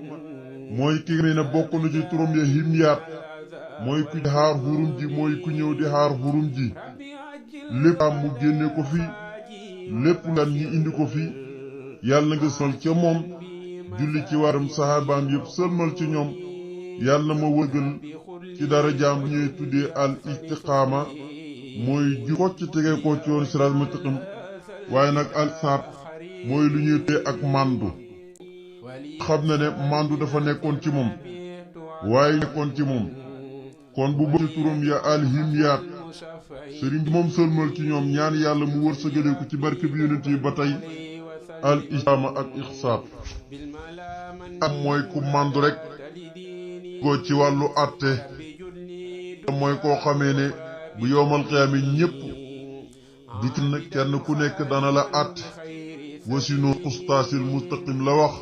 mooy ki nga ne bokk na ci turam ya himyaat mooy ku xaar xurum ji mooy ku ñëw di xaar xurum ji lépp am mu génne ko fi lépp lan ñi indi ko fi yàlla nga sol ca moom julli ci waram sahabaam yëpp sëlmal ci ñoom yàlla ma wëggal ci dara jaam bu ñuy tuddee al istiqaama mooy ju ko ci tege ko ci yoon siraat mustaqim waaye nag al saat mooy lu ñuy tuddee ak mandu xam na ne mandu dafa nekkoon ci moom waaye nekkoon ci moom kon bu bokk ci turam ya al himyaat sëriñ bi moom sëlmal ci ñoom ñaan yàlla mu wërsëgale ko ci barke bi yonent yi ba tey al istiqaama ak ixsaat am mooy ku mandu rek ko ci wàllu àtte mooy koo xamee ne bu yowmal xiyaama ñépp dikk na kenn ku nekk dana la àtte wasinu xustaasil mustaqim la wax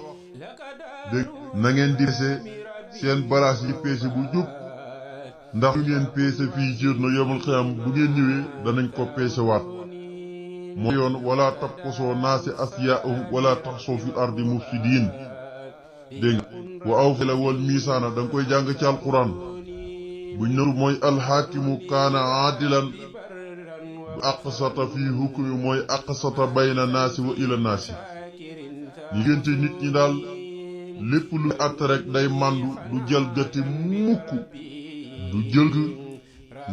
dégg na ngeen di peese seen balaas yi peese bu jub ndax lu ngeen peese fii ci na yowmal xiyaama bu ngeen ñëwee danañ ko peese waat mooy yoon wala tabqusoo naasi asyaahum wala taxsoo fil ardi mufsidiin dégg wa awfu la wal miisaana danga koy jàng ci alquran buñ naru mooy alxaakimu kaana aadilan aqsata fii hukmi mooy aqsata bayna naasi wa ila naasi diggante nit ñi daal lépp lu àtt rek day màndu du jalgati mukk du jëlg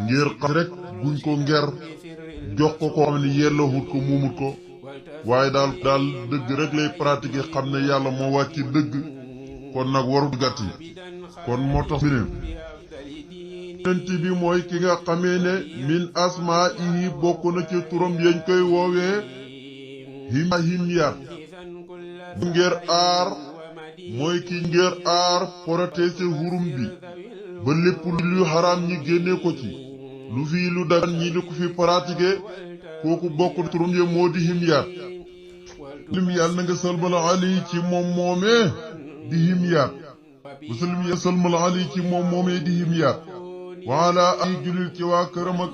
ngir xam rek buñ ko nger jox ko koo xam ne yellowut ko muumut ko waaye daal dëgg rek lay pratiquer xam ne yàlla moo wàcc dëgg kon nag warul gàtt yi kon moo tax mi ne bi mooy ki nga xamee ne min asmaa'ihi bokk na ci turam yañ koy woowee himyaat ngir aar mooy ki ngir aar protéger xurum bi ba lépp lu xaraam ñi génne ko ci lu fii lu dagan ñi di ko fi pratiquer kooku bokk turam ya moo di himyaat lim yàlla na nga salmal ali ci moom moomee di himyaat bu salim ya salmal ali ci moom moomee di himyaat waala ay julil ci waa këram ak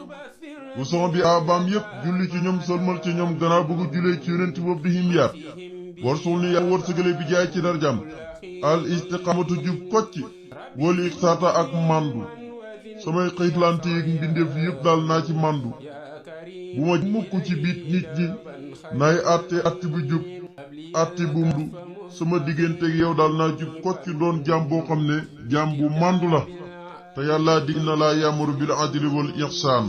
bu son bi abaam yépp julli ci ñoom sëlmal ci ñoom gannaaw bëgg jullee ci yonent boobu di himyaat war sul ni yàlla wërsëgale bi jaay ci darjam al istiqamatu jub kocc wali ixsaata ak mandu samay xëytlante yi mbindeef yépp daal naa ci mandu bu ma mukk ci biit nit ñi nay àtte bu jub àtte bu mandu sama digganteeg yow daal naa jub kocc doon jaam boo xam ne jaam bu mandu la te yàlla dig na laa yamuru bil adli wal ihsaan